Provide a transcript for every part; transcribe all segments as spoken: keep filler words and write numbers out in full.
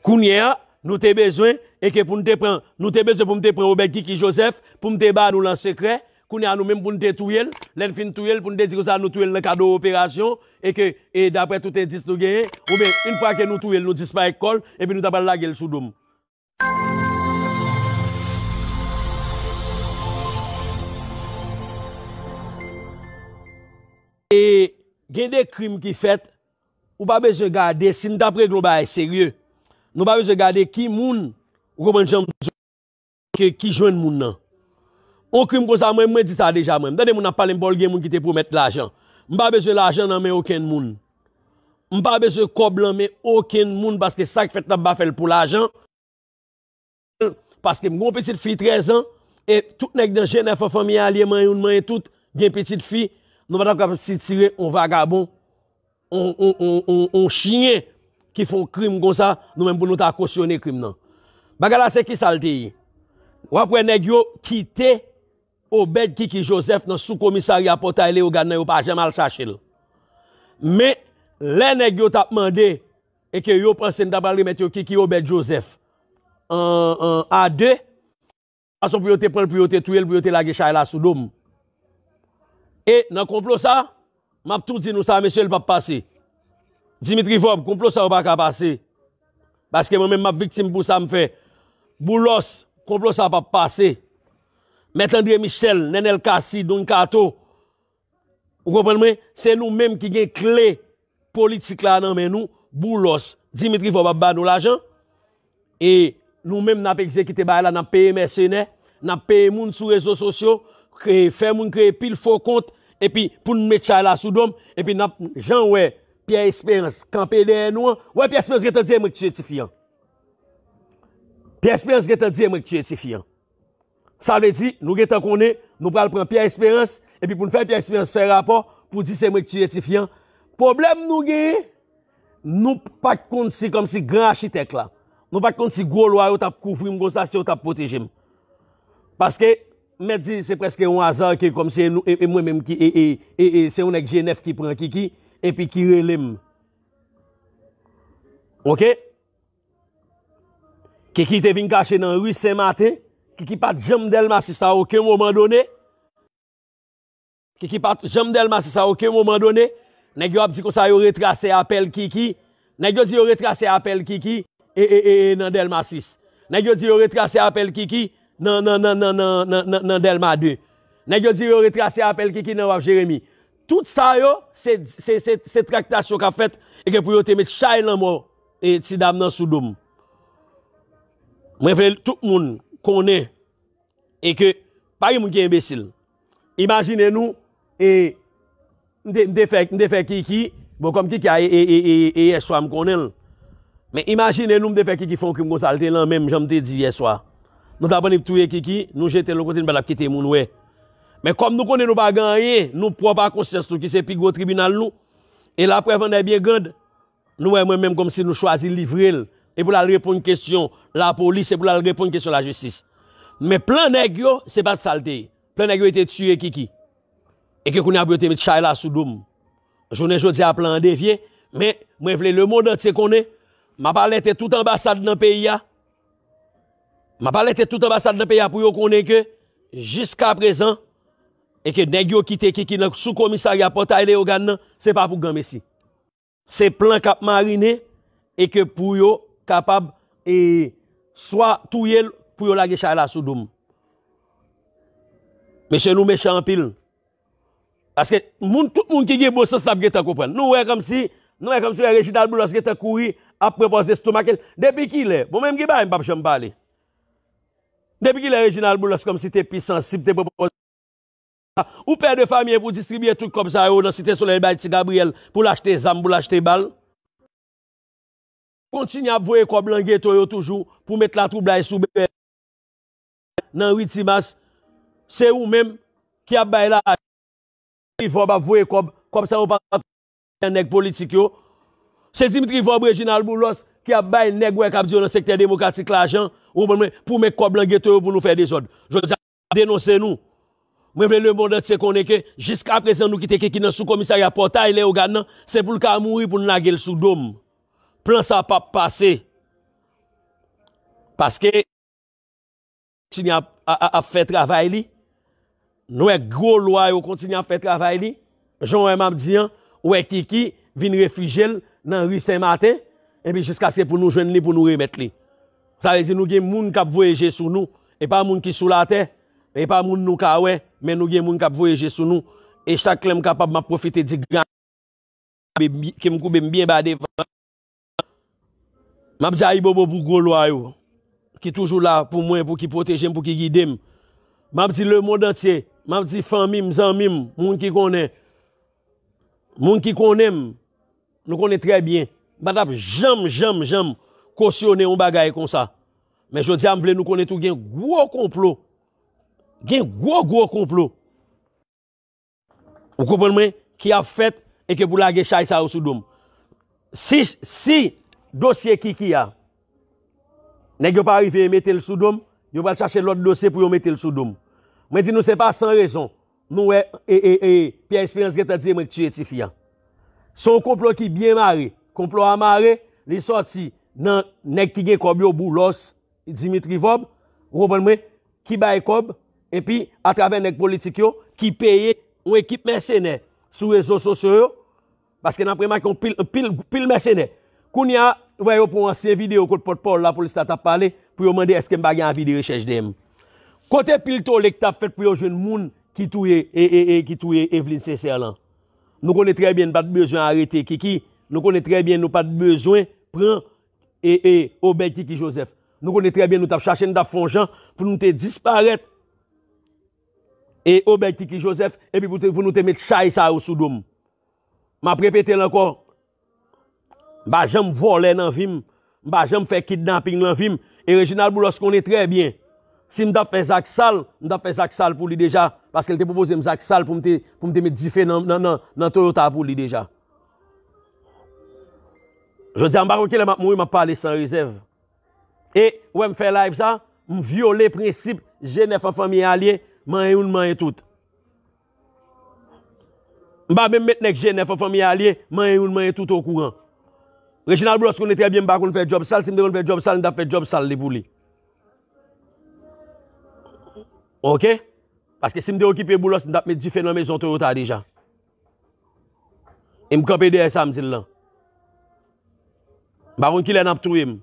Kounye a, nou te bezwen, e ke pou n te pran, nou te bezwen pou m te pran Obed Kiki Joseph, pou m te ba nou l an sekrè, kounye a nou menm pou n te touye l, lè n fin touye l, pou n te di konsa nou touye l nan kad yon operasyon, e ke, e daprè tout endis nou genyen, oubyen, yon fwa ke nou touye l, nou disparèt kò l, epi nou ta pral lage l sou do m. E gen de krim ki fèt, ou pa bezwen gade, si n t ap regle yon bagay serye, nou pa bezwen gade ki moun, ou konprann jan m di w, ke, ki jwenn moun nan. On krim konsa, mwen, mwen di sa deja, mwen. M tande moun ap pale m, Paul, gen moun ki te pwomèt lajan. M pa bezwen lajan nan men okenn moun. M pa bezwen kòb nan men okenn moun, paske sa k fèt la, m pa fè l pou lajan. Paske m gen yon pitit fi trèz an, e tout nèg nan G nèf an, fanmi Alye, manyen youn, manyen tout, gen pitit fi, nou pa t ap kapab sitire yon vagabon, yon, yon, yon, yon, yon chyen ki fè yon krim konsa, nou menm pou nou ta kosyone krim nan. Bagay la se kisa l te ye. W ap wè nèg yo kite Obed Kiki Joseph nan sou komisarya Pòtay Leyogàn nan, yo pa janm al chache l. Men, lè nèg yo t ap mande, e ke yo panse n ta pral remèt yo Kiki Obed Joseph an, an, a de, fason pou yo te pran l, pou yo te touye l, pou yo te lage chay la sou do m. E nan konplo sa, m ap tou di nou sa, mesye, l p ap pase. Dimitri Vorbe, konplo sa yo pa ka pase. Paske mwen menm m ap viktim pou sa m fè. Boulos, konplo sa p ap pase. Mèt André Michel, Nenel Cassy, Don Kato, ou konprann mwen? Se nou menm ki gen kle politik la nan men nou. Boulos, Dimitri Vorbe ap ba nou lajan. E nou menm n ap egzekite bagay la, n ap peye mèsenè, n ap peye moun sou rezo sosyo, kreye, fè moun kreye pil fo kont, epi pou n met chay la sou do m, epi n ap, jan w wè Pierre Espérance kanpe dèyè nou an, w wè Pierre Espérance gentan di e mwen k tiye tifi an. Pierre Espérance gentan di e mwen k tiye tifi an. Sa vle di, nou gentan konnen, nou pral pran Pierre Espérance, epi pou n fè Pierre Espérance fè rapò, pou di se mwen k tiye tifi an. Pwoblèm nou genyen, nou pa t konn si kòmsi gran achitèk la, nou pa t konn si gwo lwa yo t ap kouvri m konsa, si yo t ap pwoteje m. Paske, m mèt di, se prèske yon aza ke kòmsi e nou, e, e mwen menm ki, e, e, e, e se yon nèg G nèf ki pran Kiki, epi ki rele m. Oke? Kiki te vin kache nan ri Sen Maten. Kiki pa t janm Dèlma sis a okenn moman done. Kiki pa t janm Dèlma sis a okenn moman done. Nèg yo ap di konsa yo retrase apèl Kiki. Nèg yo di yo retrase apèl Kiki e, e, e, e, nan Dèlma sis. Nèg yo di yo retrase apèl Kiki nan, nan, nan Dèlma de. Nèg yo di yo retrase apèl Kiki nan Waf Jeremi. Tout sa yo, se, se, se, se traktasyon k ap fèt, e ke pou yo te met chay lanmò, e, ti dam nan sou do m. Mwen vle tout moun konnen, e ke pa gen moun ki enbesil. Imajine nou, e, m te, m te fè, m te fè Kiki, bon, kòm Kiki a, e, e, e, e, e yèswa m konnen l. Men imajine nou, m te fè Kiki fè yon krim konsa, l te lan men m, jan m te di yèswa. Nou t ap annik touye Kiki, nou jete l yon kote, nou pa t ap kite moun wè. Men kòm nou konnen nou pa gen anyen, nou pwòp a konsyans nou ki se pi gwo tribinal nou, e la preuve en est bien grande, nou wè mwen menm kòmsi nou chwazi livre l, e pou l al reponn kesyon lapolis, e pou l al reponn kesyon lajistis. Men plan nèg yo, se pa t sa l te ye. Plan nèg yo, e te tiye Kiki. E ke kounye a pou yo te met chay la sou do m. Jounen jodi a, plan an devye, men mwen vle lemonn antye konnen, m ap alète tout anbasad nan peyi a. M ap alète tout anbasad nan peyi a pou yo konnen ke jiskaprezan, e ke nèg yo kite Kiki nan sou komisarya Pòtay Leyogàn nan, se pa pou granmesi. Se plan k ap marinen e ke pou yo kapab, e, swa touye l pou yo lage chay la sou do m. Mesye, nou mechan anpil. Paske moun, tout moun ki gen bon sans l ap gentan konprann. Nou wè kòmsi, nou wè kòmsi wè Reginald Boulos gentan kouri ap pran pòz estomak l. Depi kilè? Bon, menm gen bagay m p ap janm pale. Depi kilè Reginald Boulos kòmsi te pi sansib, te pran pòz, ou pè de fanmi pou distribiye tout kòb sa yo nan Site Solèy bay Ti Gabriyèl pou l achte zam, pou l achte bal? Kontinye ap voye kòb lan geto yo toujou pou met latwoublay sou bèbè nan ri Timas. Se ou menm ki ap bay lajan. Dimitri Vorbe ap voye kòb, kòb sa yo pa nan nèg politik yo. Se Dimitri Vorbe, Reginald Boulos ki ap bay nèg wè k ap di yo nan sektè demokratik lajan, ou konprann mwen, pou met kòb lan geto yo pou nou fè dezòd. Jodi a, denonse nou. Mwen vle lemonn antye konnen ke jiskaprezan nou kite Kiki nan sou komisarya Pòtay Leyogàn nan, se pou l ka mouri pou n lage l sou do m. Plan sa p ap pase. Paske kontinye ap, a- a- ap fè travay li. Nou wè gwo lwa yo kontinye ap fè travay li. Jan w wè m ap di an, ou wè Kiki vin refijye l nan ri Sen Maten, epi jiskaske pou nou jwenn li, pou nou remèt li. Sa vle di nou gen moun k ap voye je sou nou. E pa moun ki sou latè, e pa moun nou ka wè, men nou gen moun k ap voye je sou nou. E chak lè m kapab, m ap pwofite di gran ke m koube m byen ba devan. M ap di ayibobo pou gwo lwa yo, ki toujou la pou mwen, pou ki pwoteje m, pou ki gide m. M ap di lemonn antye, m ap di fanmi m, zanmi m, moun ki konnen, moun ki konnen m, nou konnen trè byen. M pa t ap janm, janm, janm kosyone yon bagay konsa. Men jodi a, m vle nou konnen tou gen gwo konplo. Gen gwo, gwo konplo. Ou konprann mwen? Ki ap fèt e ke pou lage chay sa yo sou do m. Si, si dosye Kiki a, nèg yo pa rive mete l sou do m, yo pral chache lòt dosye pou yo mete l sou do m. Mwen di nou se pa san rezon. Nou wè, e, e, e, Pierre Espérance gentan di e mwen k tiye tifi a. Se yon konplo ki byen mare. Konplo a mare, li sòti nan nèg ki gen kòb yo, Boulos, Dimitri Vorbe, ou konprann mwen, ki bay kòb, epi atravè nèg politik yo, ki peye yon ekip mèsenè sou rezo sosyo yo, paske n ap remake yon pil, pil, pil mèsenè. Kounye a, ou wè yo pran ansyen videyo kot pòtpawòl lapolis la t ap pale, pou yo mande èske m pa gen avi de rechèch dèyè m. Kote pil tole ki t ap fèt pou yo jwenn moun ki touye, e, e, e, ki touye Eveline Sincère lan? Nou konnen trè byen n pa t bezwen arete Kiki, nou konnen trè byen nou pa t bezwen pran e, e, Obed Kiki Joseph. Nou konnen trè byen nou t ap chache, nou t ap fè yon jan pou nou te disparèt e Obed Kiki Joseph, epi pou, te, pou nou te met chay sa yo sou do m. M ap repete l ankò. M pa janm vòlè nan vi m. M pa janm fè kidnaping nan vi m. E Reginald Boulos konnen trè byen. Si m t ap fè zak sal, m t ap fè zak sal pou li deja. Paske l te pwopoze m zak sal pou m te, pou m te met dife nan, nan, nan, nan Toyota pou li deja. Jodi a, m pa konn kilè m ap mouri, m ap pale san rezèv. E, ou wè m fè live sa, m vyole prensip G nèf an fanmi alye, manyen youn, manyen tout. M pa menm met nèg G nèf an fanmi alye, manyen youn, manyen tout okouran. Reginald Boulos konnen trè byen m pa konn fè djòb sal, si m te konn fè djòb sal, m t ap fè djòb sal li pou li. Oke? Paske si m te okipe Boulos, m t ap met dife nan mezon Toyota deja. E m kanpe dèyè sa m di l lan. M pa konn kilè n ap touye m.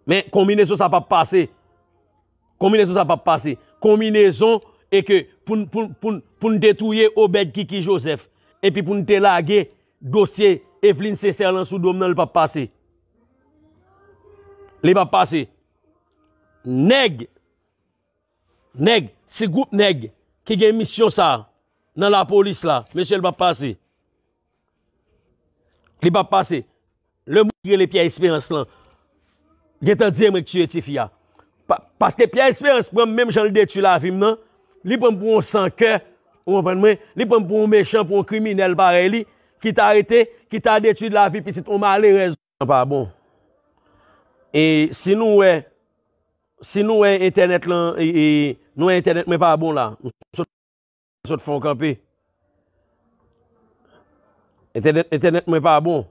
Men konbinezon sa p ap pase. Konbinezon sa p ap pase. Konbinezon e ke pou n, pou n, pou n, pou n te touye Obed Kiki Joseph, epi pou n te lage dosye Eveline Sincère lan sou do m nan, li p ap pase. Li p ap pase. Nèg, nèg, ti gwoup nèg ki gen misyon sa nan lapolis la, mesye, li p ap pase. Li p ap pase. Lemonn ki rele Pierre Espérance lan gentan di e mwen k tiye tifi a. Pa, paske Pierre Espérance pran m menm jan l detwi lavi m nan. Li pran m pou yon sankè, ou konprann mwen? Li pran m pou yon mechan, pou yon kriminèl parèy li, ki ta rete, ki ta detwi lavi pitit yon malerèz. Sa pa bon. E si nou wè, si nou wè entènèt lan, e, e, nou wè entènèt mwen pa bon la. M sot, sot fè yon kanpe. Entènèt, entènèt mwen pa bon.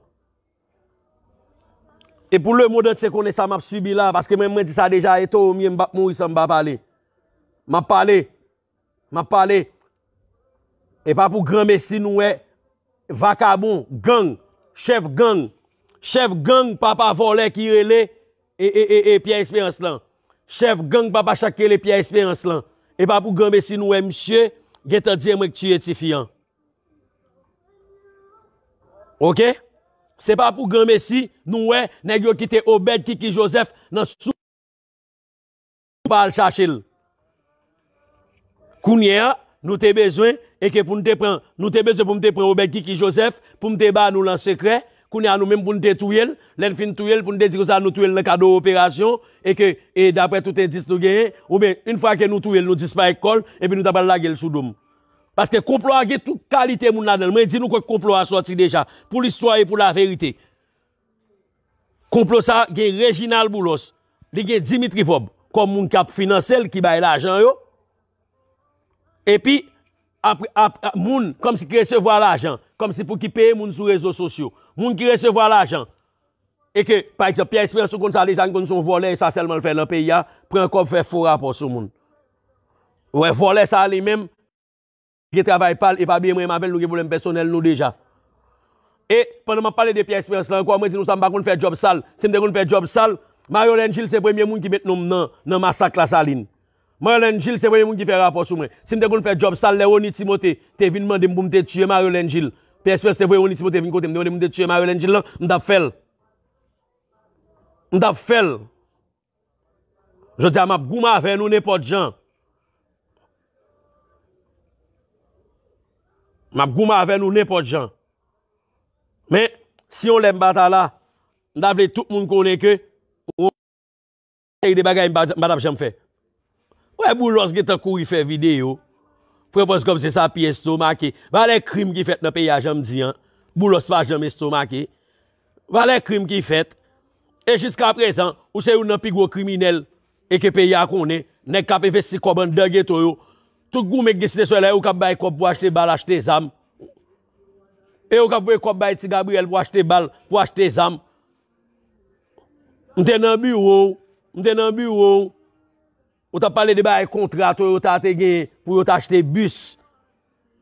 E pou lemonn antye konnen sa m ap sibi la, paske mwen, mwen di sa deja, e towo m ye, m p ap mouri san m pa pale. M ap pale. M ap pale. E pa pou granmesi nou wè vakabon, gang, chèf gang, chèf gang papa vòlè ki rele e, e, e, e Pierre Espérance lan. Chèf gang papa chak ki rele Pierre Espérance lan. E pa pou granmesi nou wè misye gentan di e mwen k tiye tifi an. Oke? Se pa pou granmesi nou wè nèg yo kite Obed Kiki Joseph nan sou pa al chache l. Kounye a, nou te bezwen, e ke pou n te pran, nou te bezwen pou m te pran Obed Kiki Joseph, pou m te ba nou l an sekrè, kounye a nou menm pou n te touye l, lè n fin touye l, pou n te di konsa nou touye l nan kad yon operasyon, e ke, e daprè tout endis nou genyen, oubyen, yon fwa ke nou touye l, nou disparèt kò l, epi nou ta pral lage l sou do m. Paske konplo a gen tout kalite moun ladan l. Mwen di nou kot konplo a sòti deja, pou listwa e pou laverite. Konplo sa gen Reginald Boulos, li gen Dimitri Vorbe kòm moun k ap finanse l, ki bay lajan yo. Epi, ap, ap, ap, moun kòmsi ki resevwa lajan, kòmsi pou ki peye moun sou rezo sosyo. Moun ki resevwa lajan, e ke, pa egzanp, Pierre Espérance, ou konn sa deja, n konn se yon vòlè, e sa sèlman l fè nan peyi a, pran kòb, fè fo rapò sou moun. Ou wè, vòlè sa li menm, gen travay pa l, e pa bliye mwen menm avè l, nou gen pwoblèm pèsonèl nou deja. E, pandan m ap pale de Pierre Espérance la ankò, mwen di nou sa, m pa konn fè djòb sal. Si m te konn fè djòb sal, Mario Lengil se premye moun ki met non m nan, nan masak Lasalin. Mario Lengil se premye moun ki fè rapò sou mwen. Si m te konn fè djòb sal, lè Rony Timothé te vin mande m pou m te tiye Mario Lengil, Pierre Espérance te voye Rony Timothé vin kote m, te mande m pou m te tiye Mario Lengil lan, m t ap fè l. M t ap fè l. Jodi a, m ap goumen avè nou nenpòt jan. M ap goumen avè nou nenpòt jan. Men, si yon lè m pa ta la, m ta vle tout moun konnen ke yon seri de bagay m pa, m pa t ap janm fè. Wè, Boulos gentan kouri fè videyo. Pran pòz kòmsi sa pi estomake. Valè krim ki fèt nan peyi a, jan m di an. Boulos pa janm estomake. Valè krim ki fèt. E jiskaprezan, ou se youn nan pi gwo kriminèl e ke peyi a konnen, nèg k ap envesti kòb anndan geto yo. Tout goumen k gen Site Solèy, ou k ap bay kòb pou achte bal, achte zam. E ou k ap voye kòb bay Ti Gabriyèl pou achte bal, pou achte zam. M te nan biwo w, m te nan biwo w. Ou t ap pale de bagay kontra Toyota te genyen pou yo t achte bis.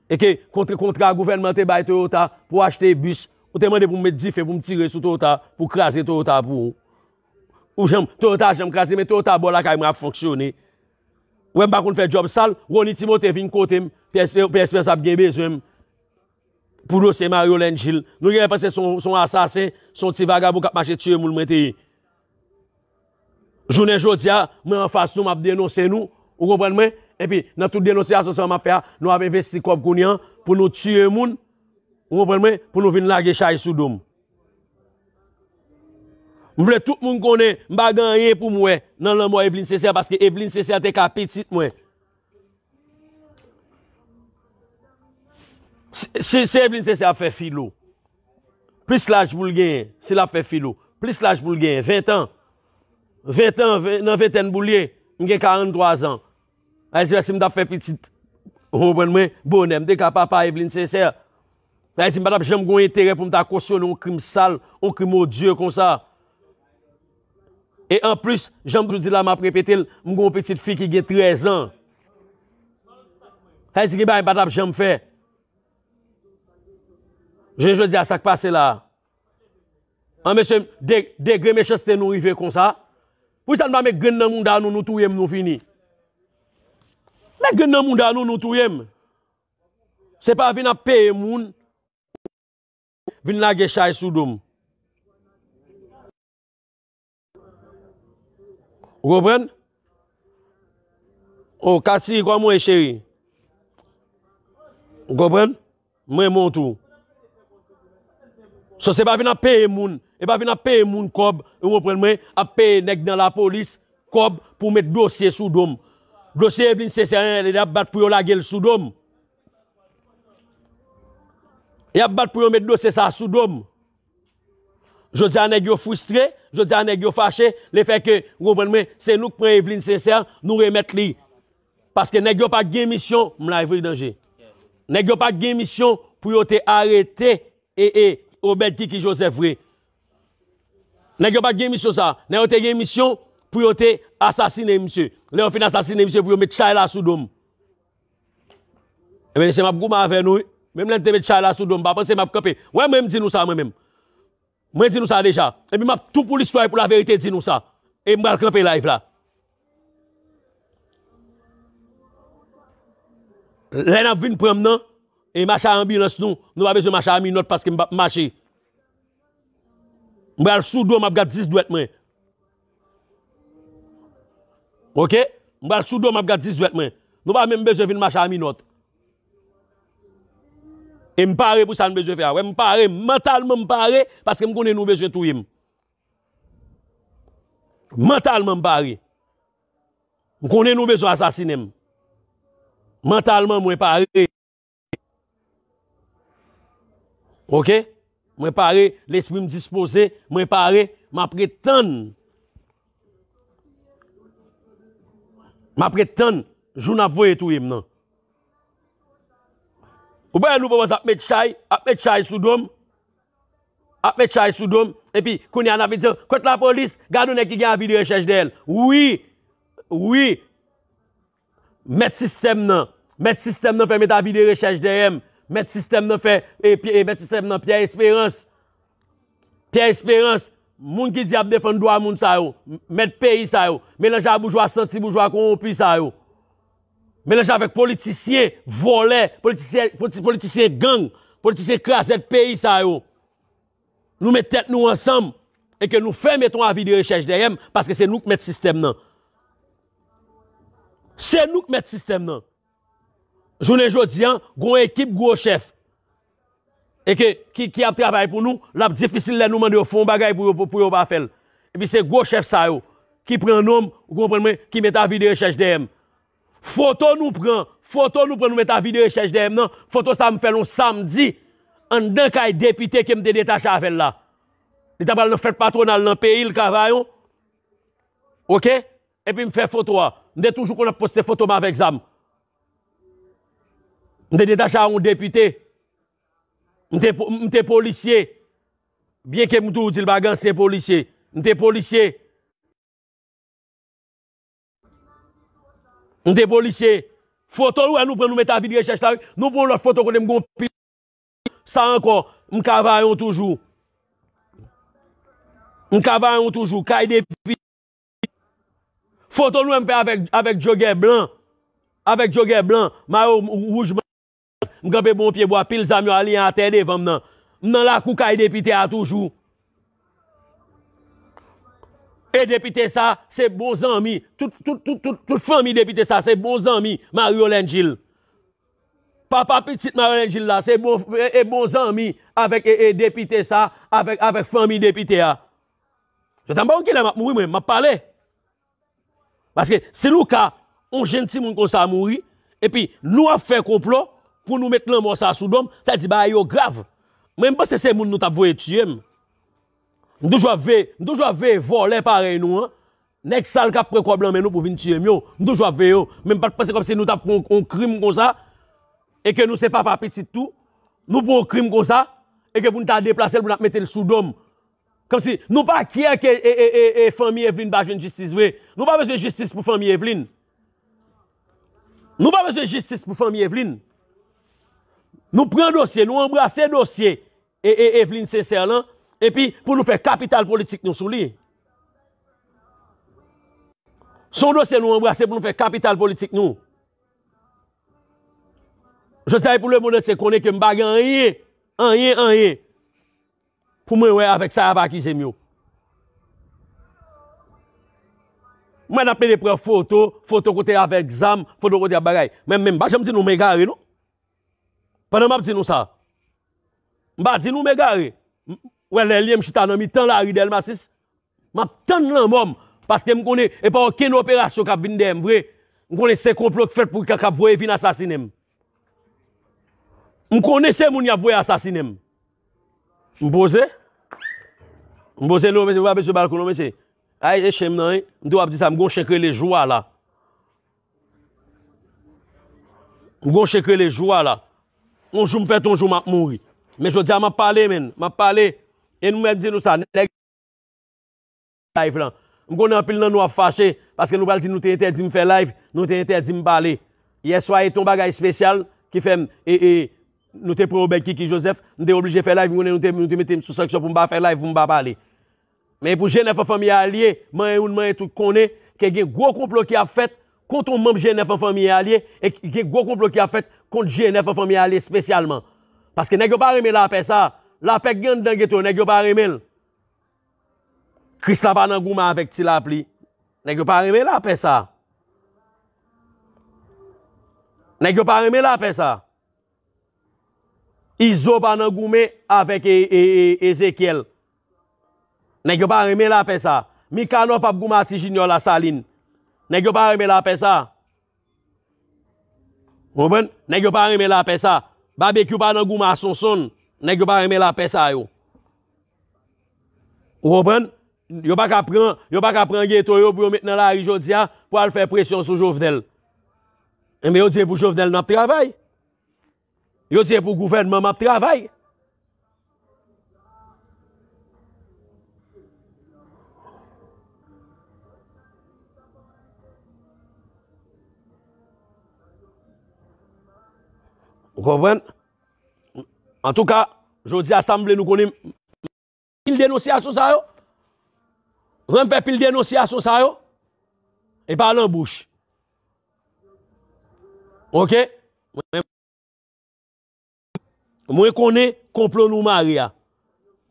E ke kontra, kontra gouvènman te bay Toyota pou achte bis. Ou te mande pou m met dife, pou m tire sou Toyota, pou kraze Toyota pou ou. Ou janm, Toyota janm kraze, men Toyota bò lakay mwen ap fonksyone. Ou wè m pa konn fè djòb sal, Rony Timothé vin kote m, P S, P S P S ap gen bezwen m. Pou dosye Mario Lengil. Nou genlè panse se yon, se yon asasen, se yon ti vagabon k ap mache tiye moun mwen te ye. Jounen jodi a, mwen anfas nou, m ap denonse nou, ou konprann mwen? Epi, nan tout denonsyasyon sa m ap fè a, nou ap envesti kòb kounye a pou nou tiye moun, ou konprann mwen? Pou nou vin lage chay sou do m. M vle tout moun konnen, m pa gen anyen pou m wè nan lanmò Evelyne Sincère, paske Evelyne Sincère te ka pitit mwen. Si, si, si Evelyne Sincère ap fè filo, plis laj pou l genyen, si l ap fè filo, plis laj pou l genyen, ven tan. Ven tan, ven, nan ventèn pou l ye, m gen karanntwa zan. Sa vle di, si m t ap fè pitit, ou konprann mwen, bonè, m te ka papa Evelyne Sincère. Sa vle di, m pa t ap janm gen yon enterè pou m ta kosyone yon krim sal, yon krim odye konsa. E anplis, jan m toujou di la, m ap repete l, m gen yon pitit fi ki gen trèz an. Sa vle di, gen bagay m pa t ap janm fè. Jounen jodi a, sa k pase la a? An, mesye, de, degre mechanste nou rive konsa? Poukisa n pa met grenn nan mouda nou, nou touye m, nou fini? Met grenn nan mouda nou, nou touye m. Se pa vin ap peye moun, vin lage chay sou do m. Ou konprann? O, Kati, kòman w ye, cheri? Ou konprann? Mwen renmen w tou. So, se pa vin ap peye moun, e pa vin ap peye moun kòb, ou konprann mwen, ap peye nèg nan lapolis kòb pou met dosye sou do m. Dosye Evelyne Sincère, y ap bat pou yo lage l sou do m. Y ap bat pou yo met dosye sa a sou do m. Jodi a, nèg yo fristre, jodi a, nèg yo fache, lefètke, ou konprann mwen, se nou k pran Evelyne Sincère, nou remèt li. Paske nèg yo pa t gen misyon, m live wi, danje. Nèg yo pa t gen misyon pou yo te arete, e, e, Obed Kiki Joseph vre. Nèg yo pa t gen misyon sa. Nèg yo te gen misyon pou yo te asasinen misye. Lè yo fin asasinen misye, pou yo met chay la sou do m. Ebyen, mesye, m ap goumen avè nou, wi. Menm lè n te met chay la sou do m, pa panse m ap kanpe. Wè, mwen, m di nou sa, mwen menm. Mwen di nou sa deja. Epi m ap tou pou listwa e pou laverite di nou sa. E m pral kanpe live la. Lè n ap vin pran m nan, e mache a anbilans nou, nou pa bezwen mache a minòt paske m p ap mache. M pral sou do, m ap gad dis dwèt mwen. Oke? M pral sou do, m ap gad dis dwèt mwen. Nou pa menm bezwen vin mache a minòt. E m pare pou sa n bezwen fè a. Wè, m pare, mantalman m pare, paske m konnen nou bezwen touye m. Mantalman m pare. M konnen nou bezwen asasinen m. Mantalman mwen pare. Oke? Mwen pare, lespri m dispoze, mwen pare, m ap ret tann. M ap ret tann jou n ap voye touye m nan. Ou pa wè nou pa ap met chay, ap met chay sou do m? ap met chay sou do m, epi kounye a n ap vin di, "Kot lapolis? Gade yon nèg ki gen avi de rechèch dèyè l." Wi, wi, mèt sistèm nan, mèt sistèm nan fè met avi de rechèch dèyè m, mèt sistèm nan fè, e, e, mèt sistèm nan Pyè Esperans, Pyè Esperans, moun ki di ap defann dwa moun sa yo, mèt peyi sa yo, melanje a boujwa santi boujwa kowonpi sa yo, melanje avèk politisyen vòlè, politisyen, politi-, politisyen gang, politisyen krazèt peyi sa yo. Nou met tèt nou ansanm e ke nou fè met yon avi de rechèch dèyè m, paske se nou k mèt sistèm nan. Se nou k mèt sistèm nan. Jounen jodi a, gen yon ekip gwo chèf e ke, ki, ki ap travay pou nou, l ap difisil lè nou mande yo fè yon bagay pou yo, pou, pou yo pa fè l. Epi se gwo chèf sa yo ki pran non m, ou konprann mwen, ki met avi de rechèch dèyè m. Foto nou pran, foto nou pran, nou met avi de rechèch dèyè m nan. Foto sa a m fè l yon samdi anndan kay depite ke m te detache avè l la. Li ta pral nan fèt patwonal nan peyi l, Kavayon. Oke? Epi m fè foto a. M te toujou konn ap poste foto m avèk zam. M te detache a yon depite. M te, m te polisye. Byenke m toujou di l pa gen ansyen polisye. M te polisye. M te polisye. Foto ou wè nou pran, nou met avi de rechèch la, wi. Nou pran yon lòt foto kote m gon pil. Sa ankò, m Kavayon toujou. M Kavayon toujou. Kay depi. Foto nou wè m fè avèk, avèk jogè blan. Avèk jogè blan. Mayo wouj. M kanpe bò yon pye bwa, pil zam yo aliyen atè devan m nan. M nan lakou kay depite a toujou. E depite sa, se bon zanmi. Tout, tout, tout, tout, tout fanmi depite sa, se bon zanmi Mario Lengil. Papa pitit Mario Lengil la, se bon, e, e bon zanmi avèk, e, e depite sa, avèk, avèk fanmi depite a. Jodi a m pa konn kilè m ap mouri, mwen, m ap pale. Paske si nou ka, yon jenn timoun konsa mouri, epi nou ap fè konplo pou nou met lanmò sa sou do m, sa di bagay yo grav. Mwen, m panse se moun nou t ap voye tiye m. M toujou ap veye, m toujou ap veye vòlè parèy nou an. Nèg sal k ap pran kòb lan men nou pou vin tiye m yo. M toujou ap veye yo. Men m pa t panse kòmsi nou t ap pran yon, yon krim konsa, e ke nou se papa pitit tou. Nou pran yon krim konsa, e ke pou n ta deplase l, pou n ap mete l sou do m. Kòmsi nou pa kyè ke, e, e, e, e, fanmi Eveline pa jwenn jistis vre. Nou pa bezwen jistis pou fanmi Eveline. Nou pa bezwen jistis pou fanmi Eveline. Nou pran dosye, nou anbrase dosye, e, e, Eveline Sincère lan, epi pou nou fè kapital politik nou sou li. Se yon dosye nou anbrase pou nou fè kapital politik nou. Jodi a, e pou lemonn antye konnen ke m pa gen anyen, anyen, anyen pou mwen wè avèk sa y ap akize m yo. Mwen ap mete pran foto, foto kote avèk zam, foto kote ap bagay. Men, men m pa janm di nou m egare, non. Pandan m ap di nou sa, m pa di nou m egare. M, wè, lè l ye m chita nan mitan lari Dèlma sis, m ap tann lanmò m, paske m konnen e pa okenn operasyon k ap vin dèyè m vre. M konnen se konplo k fèt pou k ap voye vin asasinen m. M konnen se moun y ap voye asasinen m. M poze. M poze non, mesye, pa bezwen balkon non, mesye. Ay, e chen m nan, wi. M tou ap di sa, m gon chen k rele Jou a la. M gon chen k rele Jou a la. Yon jou m fèt, yon jou m ap mouri. Men jodi a, m ap pale, menn. M ap pale. E nou mèt di nou sa, nèg live lan. M konnen anpil nan nou ap fache, paske nou pral di nou te entèdi m fè live, nou te entèdi m pale. Yèswa, e te yon bagay espesyal ki fè m, e, e, nou te pran Obed Kiki Joseph, m te oblije fè live, m konnen nou te, nou te mete m sou sanksyon pou m pa fè live, pou m pa pale. Men pou G nèf an fanmi a l ye, manyen youn, manyen tout konnen ke gen gwo konplo ki ap fèt kont yon manm G nèf an fanmi a l ye, e gen gwo konplo ki ap fèt kont G nèf an fanmi a l ye espesyalman. Paske nèg yo pa renmen lapè sa. Lapè k gen anndan geto yo, nèg yo pa renmen l. Krisla pa nan goumen avèk Ti Lapli. Nèg yo pa renmen lapè sa. Nèg yo pa renmen lapè sa. Izo pa nan goumen avèk e, e, e, Ezekyèl. Nèg yo pa renmen lapè sa. Mikanò p ap goumen a Ti Jinyò Lasalin. Nèg yo pa renmen lapè sa. Ou konprann? Nèg yo pa renmen lapè sa. Babekyou pa nan goumen a Sonsonn. Nèg yo pa renmen lapè sa yo. Ou konprann? Yo pa ka pran, yo pa ka pran geto yo pou yo met nan lari jodi a pou al fè presyon sou Jovenel. Enben, yo di e pou Jovenel n ap travay. Yo di e pou gouvènman m ap travay. Ou konprann? Antouka, jodi a sa m vle nou konnen, pil denonsyasyon sa yo. Jan m fè pil denonsyasyon sa yo. E pa lan bouch. Oke? Mwen, mwen konnen konplo nou mare a.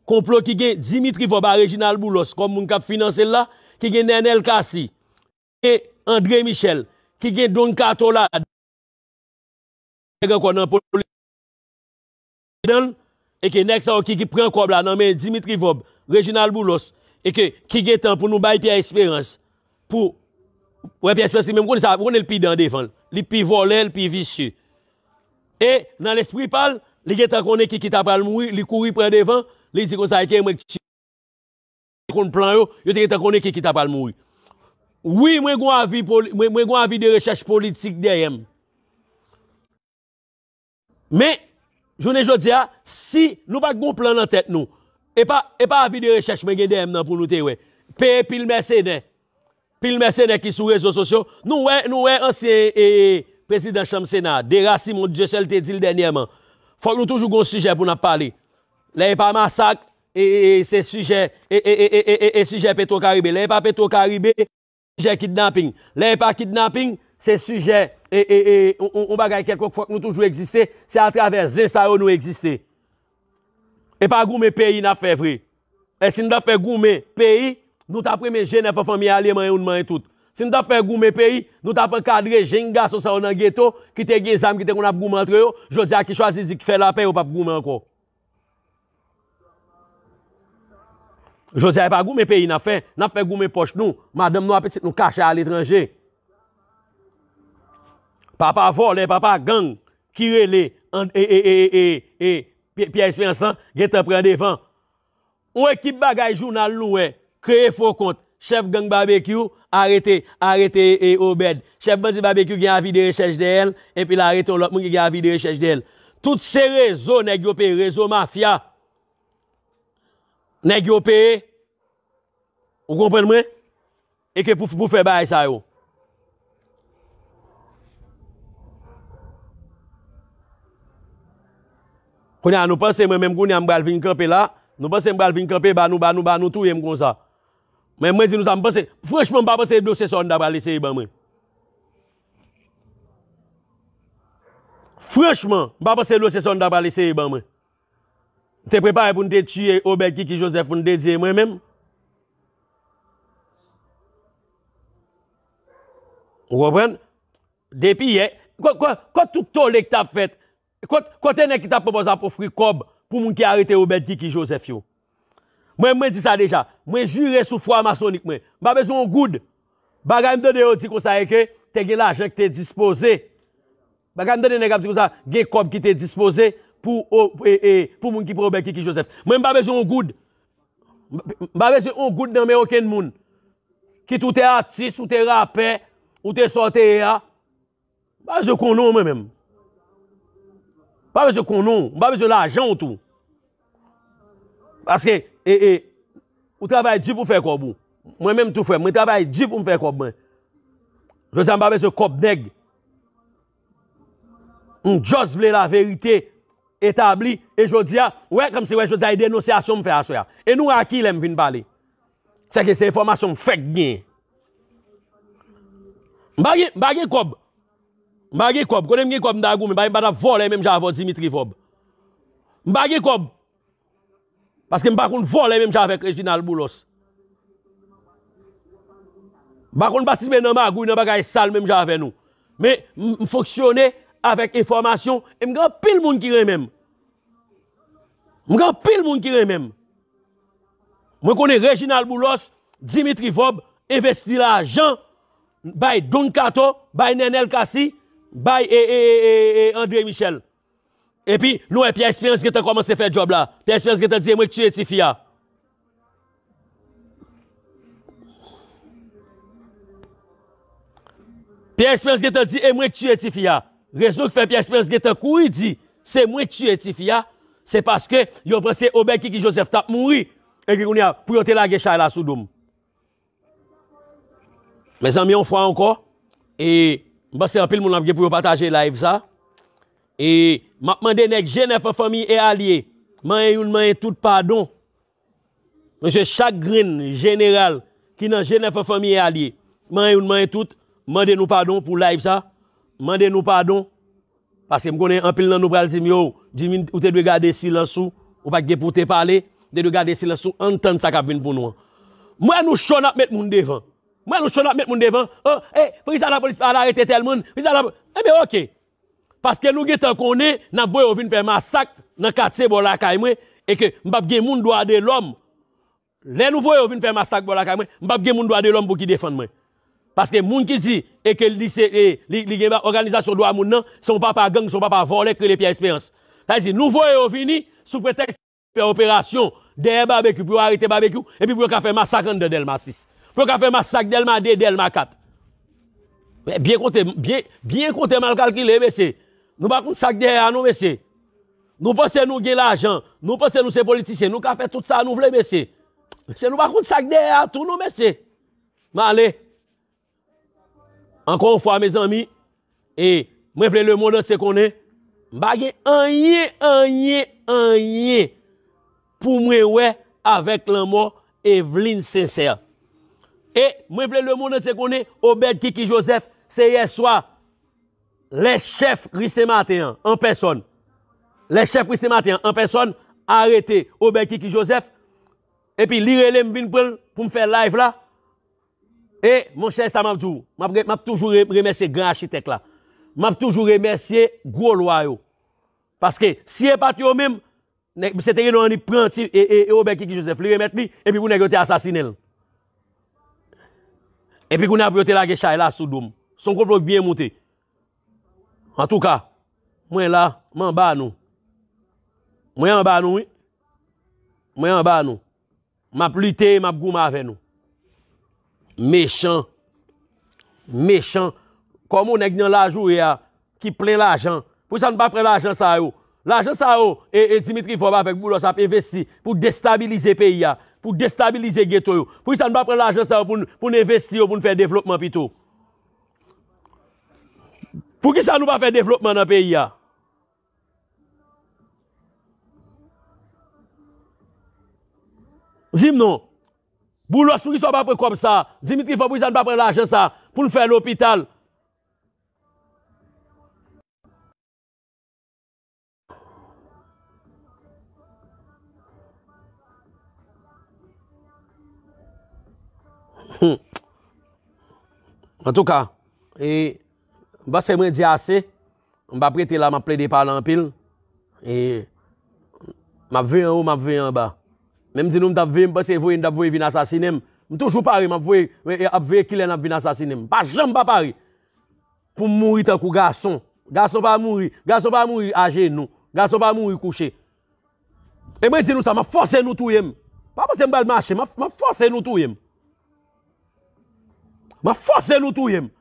Konplo ki gen Dimitri Vorbe a Reginald Boulos kòm moun k ap finanse l la, ki gen Nenel Cassy, ki gen André Michel, ki gen Don Kato la, nèg ankò nan politik ladan l, e ke nèg sa yo ki, ki pran kòb la nan men Dimitri Vorbe, Reginald Boulos, e ke ki gentan pou nou bay Pierre Espérance, pou, wè, Pierre Espérance li menm, ou konnen sa, ou konnen l pi dan devan l, li pi vòlè, l pi visye. E nan lespri pa l, li gentan konnen Kiki ta pral mouri, li kouri pran devan, li di konsa, e ke mwen ki konn plan yo, yo te gentan konnen Kiki ta pral mouri. Wi, mwen gon avi poli-, mwen, mwen gon avi de rechèch politik dèyè m. Men, jounen jodi a, si nou pa t gon plan nan tèt nou, e pa, e pa avi de rechèch mwen gen dèyè m nan pou nou te wè. Peye pil mèsenè. Pil mèsenè ki sou rezo sosyo. Nou wè, nou wè ansyen, e, prezidan chanm Sena, Dera Simon, Dieuseul te di l dènyèman. Fòk nou toujou gon sijè pou n ap pale. Lè e pa masak, e, e, e, se sijè, e, e, e, e, e, e, e sijè Petro Caribe. Lè e pa Petro Caribe, sijè kidnaping. Lè e pa kidnaping, se sijè, e, e, e, on, on, on bagay kèlkonk, fòk nou toujou egziste. Se atravè zen sa yo nou egziste. E pa goumen peyi n ap fè vre. E si n t ap fè goumen peyi, nou t ap renmen Jenèf an fanmi a, li manyen ou, n manyen tout. Si n t ap fè goumen peyi, nou t ap ankadre jenn gason sa yo nan geto, ki te gen zam, ki te konn ap goumen antre yo, jodi a ki chwazi di k fè lapè, yo p ap goumen ankò. Jodi a, e pa goumen peyi n ap fè, n ap fè goumen pòch nou, madanm nou ak pitit nou kache aletranje. Papa vòlè, papa gang, ki rele an-, e, e, e, e, e, e, Pye-, Pierre Espérance lan, gentan pran devan. On ekip bagay jounal nou wè, kreye fo kont, chèf gang Babekyou, arete, arete, e, Obed. Chèf bandi Babekyou gen avi de rechèch dèyè l, epi l arete on lòt moun ki gen avi de rechèch dèyè l. Tout se rezo nèg yo peye, rezo mafya. Nèg yo peye, ou konprann mwen? E ke pou, pou fè bagay sa yo. Kounye a, nou panse mwen menm kounye a m pral vin kanpe la, nou panse m pral vin kanpe ba nou, ba nou, ba nou touye m konsa. Men mwen di nou sa, m panse, franchman, m pa panse dosye sa yo n ta pral eseye ban mwen. Franchman, m pa panse dosye sa yo n ta pral eseye ban mwen. M te prepare pou n te tiye Obed Kiki Joseph pou n te di e mwen menm. Ou konprann? Depi yè, ko-, ko-, kot tout tole k t ap fèt? Kot, kote nèg ki t ap pran pòz ap ofri kòb pou moun ki arete Obed Kiki Joseph yo? Mwen, mwen di sa deja. Mwen jire sou fwa masonik mwen. M pa bezwen yon goud. Bagay m tande yo di konsa e ke te gen lajan ki te dispoze. Bagay m tande nèg ap di konsa, gen kòb ki te dispoze pou, o, e, e, pou moun ki pran Obed Kiki Joseph. Mwen, m pa bezwen yon goud. M, m pa bezwen yon goud nan men okenn moun. Kit ou te atis, ou te rapè, ou te sa w te ye a. M pa bezwen konnen w mwen menm. M pa bezwen konnen w, m pa bezwen lajan w tou. Paske, e, e, ou travay di pou fè kòb ou. Mwen menm tou frè m, mwen travay di pou m fè kòb mwen. Jodi a m pa bezwen kòb nèg. M just vle laverite etabli. E jodi a, ou wè, kòmsi wè jodi a e denonsyasyon m fè aswè a. E nou wè a kilè m vin pale. Sèke se enfòmasyon m fèk gen. M pa gen, m pa gen kòb. M pa gen kòb. Kote m gen kòb, m ta goumen. M pa, m pa t ap vòlè menm jan avè w Dimitri Vorbe. M pa gen kòb. Paske m pa konn vòlè menm jan avèk Reginald Boulos. M pa konn patisipe nan magouy, nan bagay sal menm jan avè nou. Men, m, m fonksyone avèk enfòmasyon e m gen anpil moun ki renmen m. M gen anpil moun ki renmen m. Mwen konnen Reginald Boulos, Dimitri Vorbe envesti lajan bay Don Kato, bay Nenel Cassy, bay e, e, e, e, e André Michel. Epi, nou wè Pierre Espérance gentan kòmanse fè djòb la. Pierre Espérance gentan di, "E mwen k tiye tifi a." Pierre Espérance gentan di, "E mwen k tiye tifi a." Rezon ki fè Pierre Espérance gentan kouri di, "Se mwen k tiye tifi a," se paske yo panse Obed Kiki Joseph t ap mouri, e ke kounye a, pou yo te lage chay la sou do m. Mezanmi, yon fwa ankò, e m panse anpil moun ap gen pou yo pataje live sa. E m ap mande nèg G nèf an fanmi e alye, manyen youn, manyen tout, padon. Mesye, chak grenn jeneral ki nan G nèf an fanmi e alye, manyen youn, manyen tout, mande nou padon pou live sa. Mande nou padon. Paske m konnen anpil nan nou pral di m, yo, Jimmy, ou te dwe gade silans ou, ou pa t gen pou w te pale, ou te dwe gade silans ou, ann tann sa k ap vin pou nou an. M wè nou cho n ap met moun devan. M wè nou cho n ap met moun devan. Oh, eh, poukisa lapolis pa al arete tèl moun? Poukisa lapo-, Ebyen, oke. Paske nou gentan konnen n ap voye yo vin fè masak nan katye bò lakay mwen, e ke m p ap gen moun dwa de lòm. Lè nou voye yo vin fè masak bò lakay mwen, m p ap gen moun dwa de lòm pou ki defann mwen. Paske moun ki di e ke li se, e, li, li gen ba òganizasyon dwa moun nan, se yon papa gang, se yon papa vòlè k rele Pierre Espérance. Sa vle di, nou voye yo vini sou pretèks fè operasyon dèyè Babekyou, pou yo arete Babekyou, epi pou yo ka fè masak anndan Dèlma sis. Pou yo ka fè masak Dèlma de, Dèlma kat. Men byen konte, byen, byen konte mal kalkile, mesye. Nou pa konn sa k dèyè a, non, mesye. Nou panse nou gen lajan, nou panse nou se politisyen, nou ka fè tout sa nou vle, mesye. Mesye, nou pa konn sa k dèyè a tou, non, mesye. M ale. Ankò yon fwa, mezanmi, e mwen vle lemonn antye konnen, m pa gen anyen, anyen, anyen pou mwen wè avèk lanmò Eveline Sincère. E mwen vle lemonn antye konnen, Obed Kiki Joseph, se yè swa, lè chèf Kristen Maten an, an pèsòn, lè chèf Kristen Maten an, an pèsòn, arete Obed Kiki Joseph, epi li rele m vin pran l pou m fè live la, E, monchè, sa m ap di w, m ap re-, m ap toujou re-, remèsye gran achitèk la. M ap toujou remèsye gwo lwa yo. Paske, si e pa t yo menm, nèg, misye te gen dwa annik pran ti, e, e, e Obed Kiki Joseph, li remèt li, epi pou nèg yo te asasinen l. Epi kounye a pou yo te lage chay la sou do m. Se yon konplo k byen moute. Antouka, mwen la, m anba nou. Mwen anba nou, wi. Mwen anba nou. M ap lite, m ap goumen avè nou. Mechan. Mechan. Kòm yon nèg nan lajoure a, ki plen lajan. Poukisa nou pa pran lajan sa yo? Lajan sa yo, e, e Dimitri Vorbe avèk Boulos ap envesti pou destabilize peyi a, pou destabilize geto yo. Poukisa nou pa pran lajan sa yo pou n, pou n envesti yo, pou n fè devlopman pito? Poukisa nou pa fè devlopman nan peyi a? Di m non. Boulos, poukisa w pa pran kòb sa? Dimitri Vorbe, poukisa n pa pran lajan sa pou n fè lopital? Hmm. Antouka, e, m panse mwen di ase. M p ap rete la, m ap plede pale anpil. E, m ap veye anwo, m ap veye anba. Men m di nou, m t ap veye, m panse voye, n t ap voye vin asasinen m. M toujou pare, m ap voye, e, e, ap veye kilè n ap vin asasinen m. Pa janm pa pare. Pou m mouri tankou gason. Gason pa mouri. Gason pa mouri ajenou. Gason pa mouri kouche. E mwen di nou sa, m ap fòse nou touye m. Pa panse m pral mache, m ap, m ap fòse nou touye m. M ap fòse nou touye m.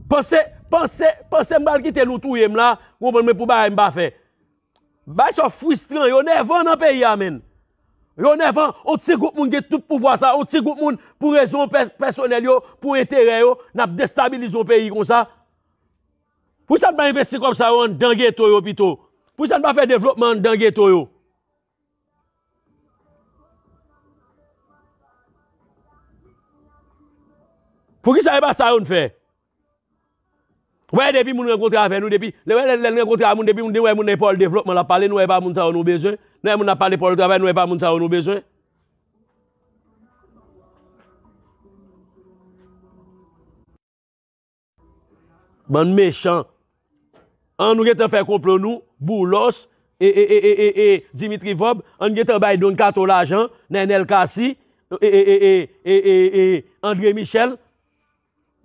Panse, panse, panse m pral kite nou touye m la, w konprann mwen pou bagay m pa fè. Bagay sa yo fristran, yo nèvan nan peyi a, menn. Yo nèvan, yon ti gwoup moun gen tout pouvwa sa, yon ti gwoup moun pou rezon pè-, pèsonèl yo, pou enterè yo, n ap destabilize yon peyi konsa. Poukisa n pa envesti kòb sa yo anndan geto yo pito? Poukisa n pa fè devlopman anndan geto yo? Poukisa e pa sa yo n fè? Wè, depi moun rankontre avè nou, depi, lè, lè, lè n rankontre a moun, depi moun, nou wè moun nan pòl devlopman l ap pale, nou wè e pa moun sa yo nou bezwen. Nou wè moun ap pale pòl travay, nou wè e pa moun sa yo nou bezwen. Bann mechan. An nou gentan fè konplo nou, Boulos, e, e, e, e, e, e, Dimitri Vorbe, an nou gentan bay Don Kato lajan, Nenel Cassy, e, e, e, André Michel.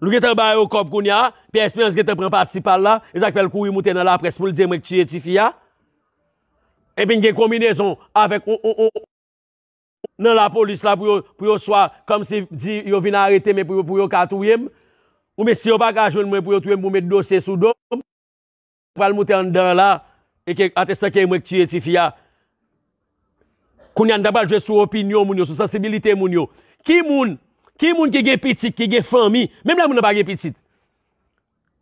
Nou gentan ba yo kòb kounye a, Pierre Espérance gentan pran pati pa l la, e sa k fè l kouri moute nan laprès pou l di e mwen k tiye tifi a. Epi n gen konbinezon avèk on, on, on, nan lapolis la pou yo, pou yo swa kòmsi di yo vin arete, men pou yo, pou yo ka touye m. Oubyen si yo pa ka jwenn mwen pou yo touye m, pou met dosye sou do m, pral moute anndan an la, e ke atestan ke mwen k tiye tifi a. Kounye a n ta pral jwe sou opinyon moun yo, sou sansibilite moun yo. Ki moun, ki moun ki gen pitit, ki gen fanmi, menm lè moun nan pa gen pitit.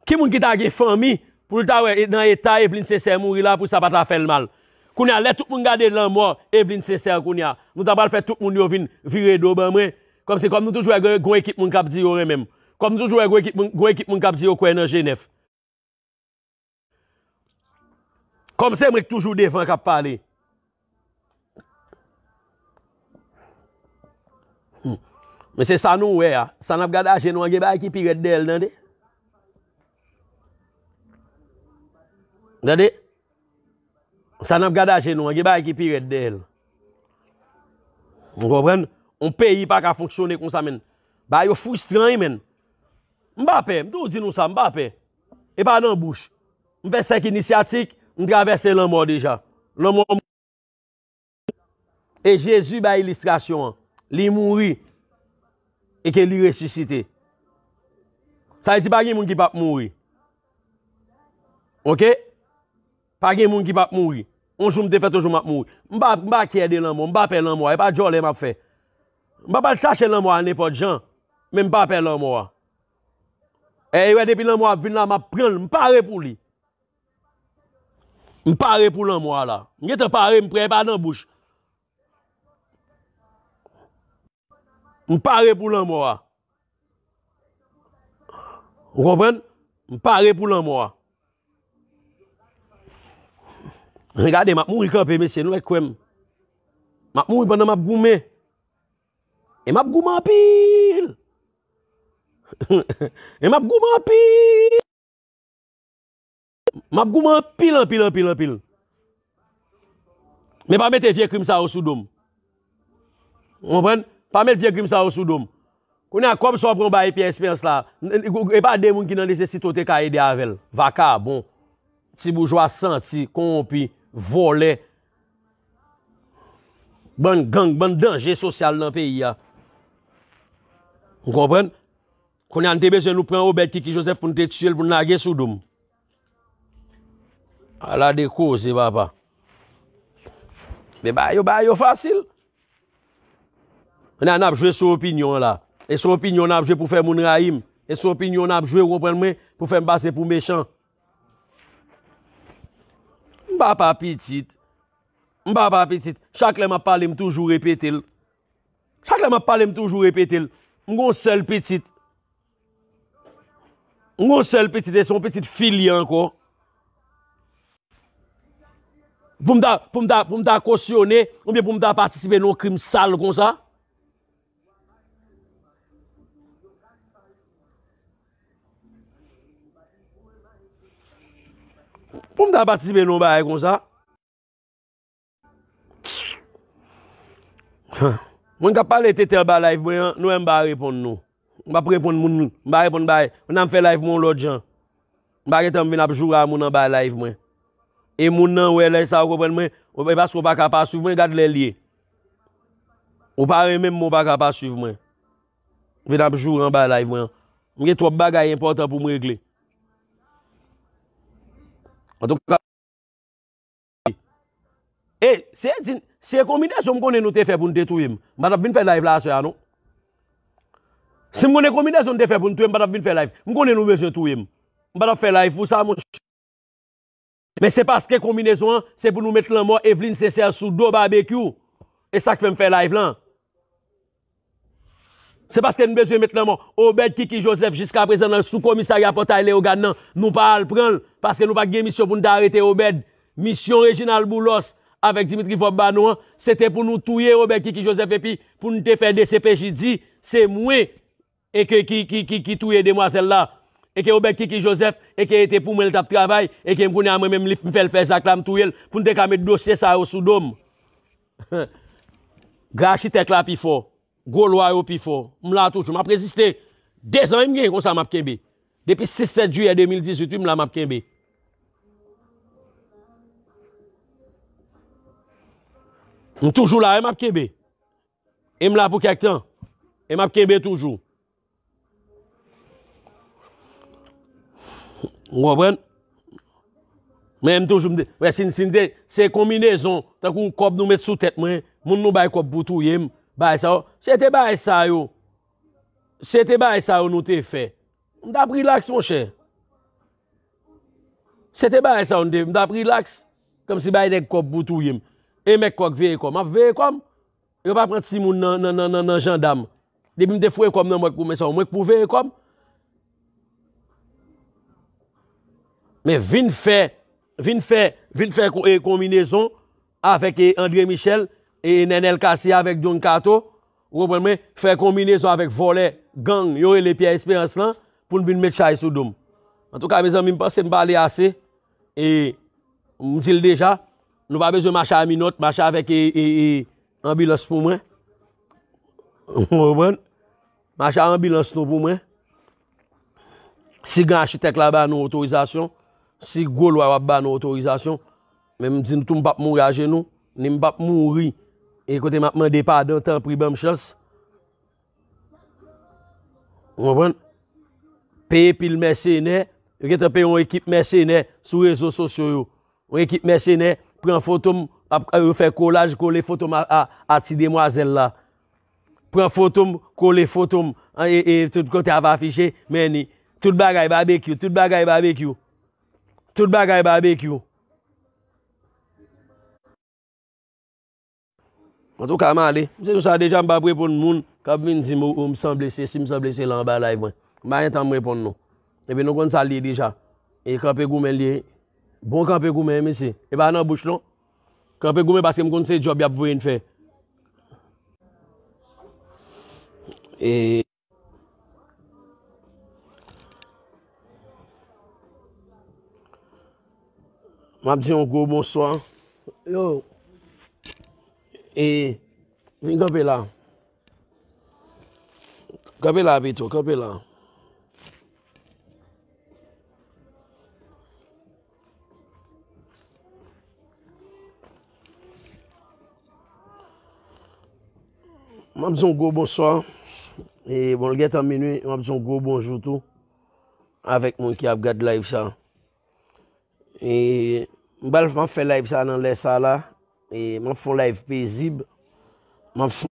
Ki moun ki ta gen fanmi, Pou l ta wè e- nan eta Evelyne Sincère mouri la, pou sa pa ta fè l mal. Kounye a, lè tout moun gade lanmò Evelyne Sincère kounye a, nou ta pral fè tout moun yo vin vire do ban mwen. Kòmsi, kòm nou toujou wè gon, gon ekip moun k ap di yo renmen m. Kòm nou toujou wè gon ekip moun, gon ekip moun k ap di yo kwè nan G nèf. Kòm se mwen k toujou devan k ap pale. Hmm. Men se sa nou wè a. Sa n ap gade a je nou an, gen bagay ki pi rèd dèyè l, tande. Tande? Sa n ap gade a je nou an, gen bagay ki pi rèd dèyè l. Ou konprann? Yon peyi pa ka fonksyone konsa, menn. Bagay yo fristran, wi, menn. M pa pè, m toujou di nou sa, m pa pè. E pa nan bouch. M fè sèk inisyatik, m travèse lanmò deja. Lanmò. E Jezi bay ilistrasyon an. Li mouri. E ke li resisite. Sa vle di pa gen moun ki p ap mouri. Oke? Pa gen moun ki p ap mouri. Yon jou m te fèt, yon jou m ap mouri. M pa, m pa kyè de lanmò, m pa pè lanmò a. E pa djòlè m ap fè. M pa pral chache lanmò a nenpòt jan. Men m pa pè lanmò a. E wè depi lanmò a ap vin la, m ap pran l. M pare pou li. M pare pou lanmò a la. M gentan pare, m prè, e pa nan bouch. M pare pou lanmò a. Ou konprann? M pare pou lanmò a. Regade, m ap mouri kanpe, mesye, nou mèt kwè m. M ap mouri pandan m ap goumen. E m ap goumen anpil. E m ap goumen anpil. M ap goumen anpil, anpil, anpil, anpil. Men pa mete vye krim sa yo sou do m. Ou konprann? Pa met vye krim sa yo sou do m. Kounye a, kòb sa w pran w bay Pierre Espérance la, n- n- e pa de moun ki nan nesesite w te ka ede avè l. Vakabon. Ti boujwa santi, kowonpi, vòlè. Bann gang, bann danje sosyal nan peyi a. Ou konprann? Kounye a, n te bezwen nou pran Obed Kiki Joseph pou n te tiye l, pou n lage sou do m. Ala de koze, papa. Men bagay yo, bagay yo fasil. Kounye a, n ap jwe sou opinyon an la. E sou opinyon n ap jwe pou fè moun rayi m. E sou opinyon n ap jwe, ou konprann mwen, pou fè m pase pou mechan. M papa pitit. M papa pitit. Chak lè m ap pale, m toujou repete l. Chak lè m ap pale, m toujou repete l. M gon sèl pitit. M gon sèl pitit, e se yon pitit fi li ankò. Pou m ta, pou m ta, pou m ta kosyone, oubyen pou m ta patisipe nan yon krim sal konsa. Pou m ta patisipe nan yon bagay konsa. Moun k ap pale tete anba live mwen an, nou wè m pa reponn nou. M p ap reponn moun, m pa reponn bagay. Kounye a m fè live mwen yon lòt jan. M pa gentan vin ap joure a moun anba live mwen. E moun nan wè lè sa ou konprann mwen, ou- e paske ou pa ka pa swiv mwen, gad lè l ye. Ou pa renmen m, men ou pa ka pa swiv mwen. Vin ap joure anba live mwen an. M gen twòp bagay enpòtan pou m regle. Antouka, e, se di, se konbinezon m konnen nou te fè pou n te touye m. M pa t ap vin fè live la aswè a, non. Si m konnen konbinezon n te fè pou n touye m, m pa t ap vin fè live. M konnen nou bezwen touye m. M pa t ap fè live pou sa, monchè. Men se paske konbinezon an, se pou nou met lanmò Evelyne Sincère sou do Babekyou. E sa k fè m fè live lan. Se paske n bezwen met lanmò Obed Kiki Joseph jiskaprezan nan sou komisarya Pòtay Leyogàn nan, nou pa al pran l, paske nou pa t gen misyon pou n ta arete Obed. Misyon Reginald Boulos avèk Dimitri Vorbe ba nou an, se te pou nou touye Obed Kiki Joseph epi pou n te fè D C P J di, se mwen e ke ki, ki, ki, ki touye demwazèl la, e ke Obed Kiki Joseph, e ke e te pou mwen l t ap travay, e ke m kounye a mwen menm li m fè l fè zak la, m touye l, pou n te ka met dosye sa yo sou do m. Gran achitèk la pi fò, gwo lwa yo pi fò, m la toujou, m ap reziste. Dezan wi m gen konsa m ap kenbe. Depi sis sèt jiyè de mil dizuit, wi, m la m ap kenbe. M toujou la, wi, m ap kenbe. E m la pou kèk tan. E m ap kenbe toujou. Ou konprann? Men m toujou m te, wè, si n, si n te, se konbinezon, tankou kòb nou met sou tèt mwen, moun nou bay kòb pou touye m, bagay sa yo. Se te bagay sa yo. Se te bagay sa yo nou te fè. M t ap rilaks, monchè. Se te bagay sa yo m te, m t ap rilaks. Kòmsi bay nèg kòb pou touye m. E mèt kò k veye kò m. M ap veye kò m. Yo pa pran timoun nan, nan, nan, nan, nan jandam. Depi m te foure kò m nan mwen k pou men sa yo, mwen k pou veye kò m. Men vin fè, vin fè, vin fè ko- e konbinezon avèk e André Michel e Nènèl Cassy avèk Don Kato, ou konprann mwen, fè konbinezon avèk vòlè gang yo rele Pierre Espérance lan pou n vin met chay sou do m. Antouka, mezanmi, m panse m pale ase. E m di l deja, nou pa bezwen mache a minòt, mache avèk e, e, e, anbilans pou mwen. Ou konprann? Mache a anbilans nou pou mwen. Si gran achitèk la ba nou otorizasyon, si gwo lwa yo ap ba nou otorizasyon, men m di nou tou m p ap mouri ajenou, ni m p ap mouri e kote m ap mande padan, tanpri ban m chans. Ou konprann? Peye pil mèsenè, yo gentan peye yon ekip mèsenè sou rezo sosyo yo. Yon ekip mèsenè pran foto m, ap, yo fè kolaj, kole foto m a, a, a ti demwazèl la. Pran foto m, kole foto m, e, e, tout kote ap afiche, men ni. Tout bagay babekyou, tout bagay babekyou. Tout bagay babekyou. Antouka, m ale. M se konsa deja, m p ap reponn moun k ap vin di m, ou, ou, m sanble sesi, m sanble sela anba live mwen. M pa gen tan m reponn nou. Epi nou konn sa l ye deja. E kanpe goumen l ye. Bon kanpe goumen, mesye. E pa nan bouch non. Kanpe goumen paske m konn se djòb y ap voye n fè. E M ap di yon gwo bonswa. Yo. E, vin kanpe la. Kanpe la pito, kanpe la. M ap di yon gwo bonswa. E bon, l gentan minui, m ap di yon gwo bonjou tou avèk moun ki ap gad live sa. E m pral, m ap fè live sa nan lè sa la. E m ap fè yon live pezib. M ap fè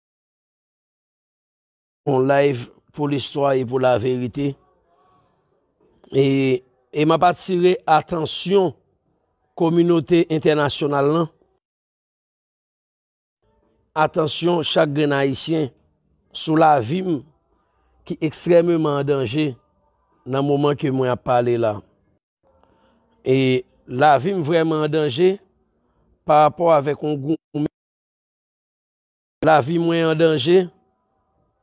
yon live pou listwa e pou laverite. E, e m ap atire atansyon kominote entènasyonal lan, atansyon chak grenn Ayisyen sou lavi m ki ekstrèmeman an danje nan moman ke mwen ap pale la. E lavi m vrèman an danje pa rapò avèk yon goumen. Lavi mwen an danje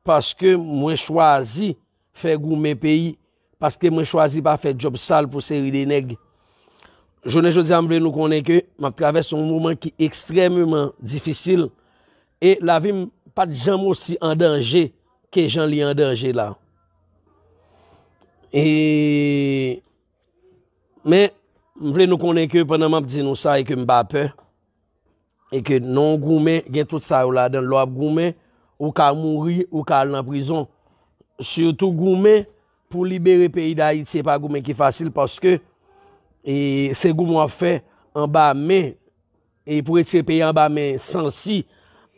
paske mwen chwazi fè goumen peyi, paske mwen chwazi pa fè djòb sal pou seri de nèg. Jounen jodi a, m vle nou konnen ke m ap travèse yon moman ki ekstrèmeman difisil e lavi m pa t janm osi an danje ke jan li an danje la. E, men, m vle nou konnen ke pandan m ap di nou sa e ke m pa pè, e ke nan yon goumen, gen tout sa yo ladan l. Lè w ap goumen, ou ka mouri, ou ka al nan prizon. Sitou goumen pou libere peyi Dayiti, se pa goumen ki fasil paske, e, se goumen w ap fè anba men, e pou retire peyi a anba men sansi,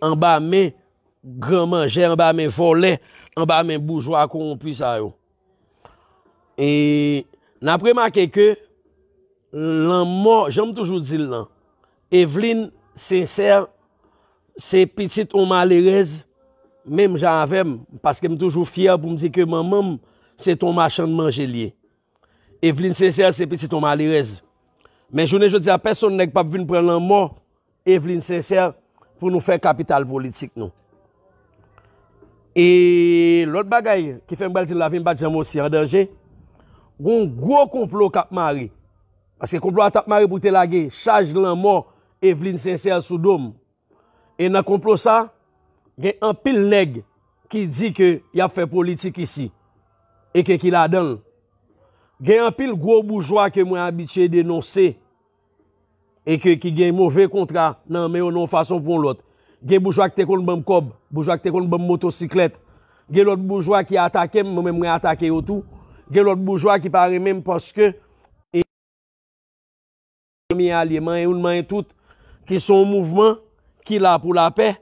anba men gran manjè, anba men vòlè, anba men boujwa kowonpi sa yo. E n ap remake ke lanmò, jan m toujou di l lan, Eveline Sincère se pitit yon malerèz, menm jan avè m, paske m toujou fyè pou m di ke manman m se t yon machann manje l ye. Eveline Sincère se pitit yon malerèz. Men jounen jodi a, pèsonn nèg p ap vin pran lanmò Eveline Sincère pou nou fè kapital politik nou. E lòt bagay ki fè m pral di l lavi m pa t janm osi an danje, gon gwo konplo k ap mare. Paske konplo a t ap mare pou te lage chaj lanmò Eveline Sincère sou do m. E nan konplo sa, gen anpil nèg ki di ke y ap fè politik isi e ke ki ladan l. Gen anpil gwo boujwa ke mwen abitye denonse e ke ki gen move kontra nan men yo nan yon fason pou yon lòt. Gen boujwa ki te konn ban m kòb, boujwa ki te konn ban m motosiklèt. Gen lòt boujwa ki atake m, mwen menm mwen atake yo tou. Gen lòt boujwa ki pa renmen m paske manyen alye, manyen youn, manyen tout, ki se yon mouvman ki la pou lapè,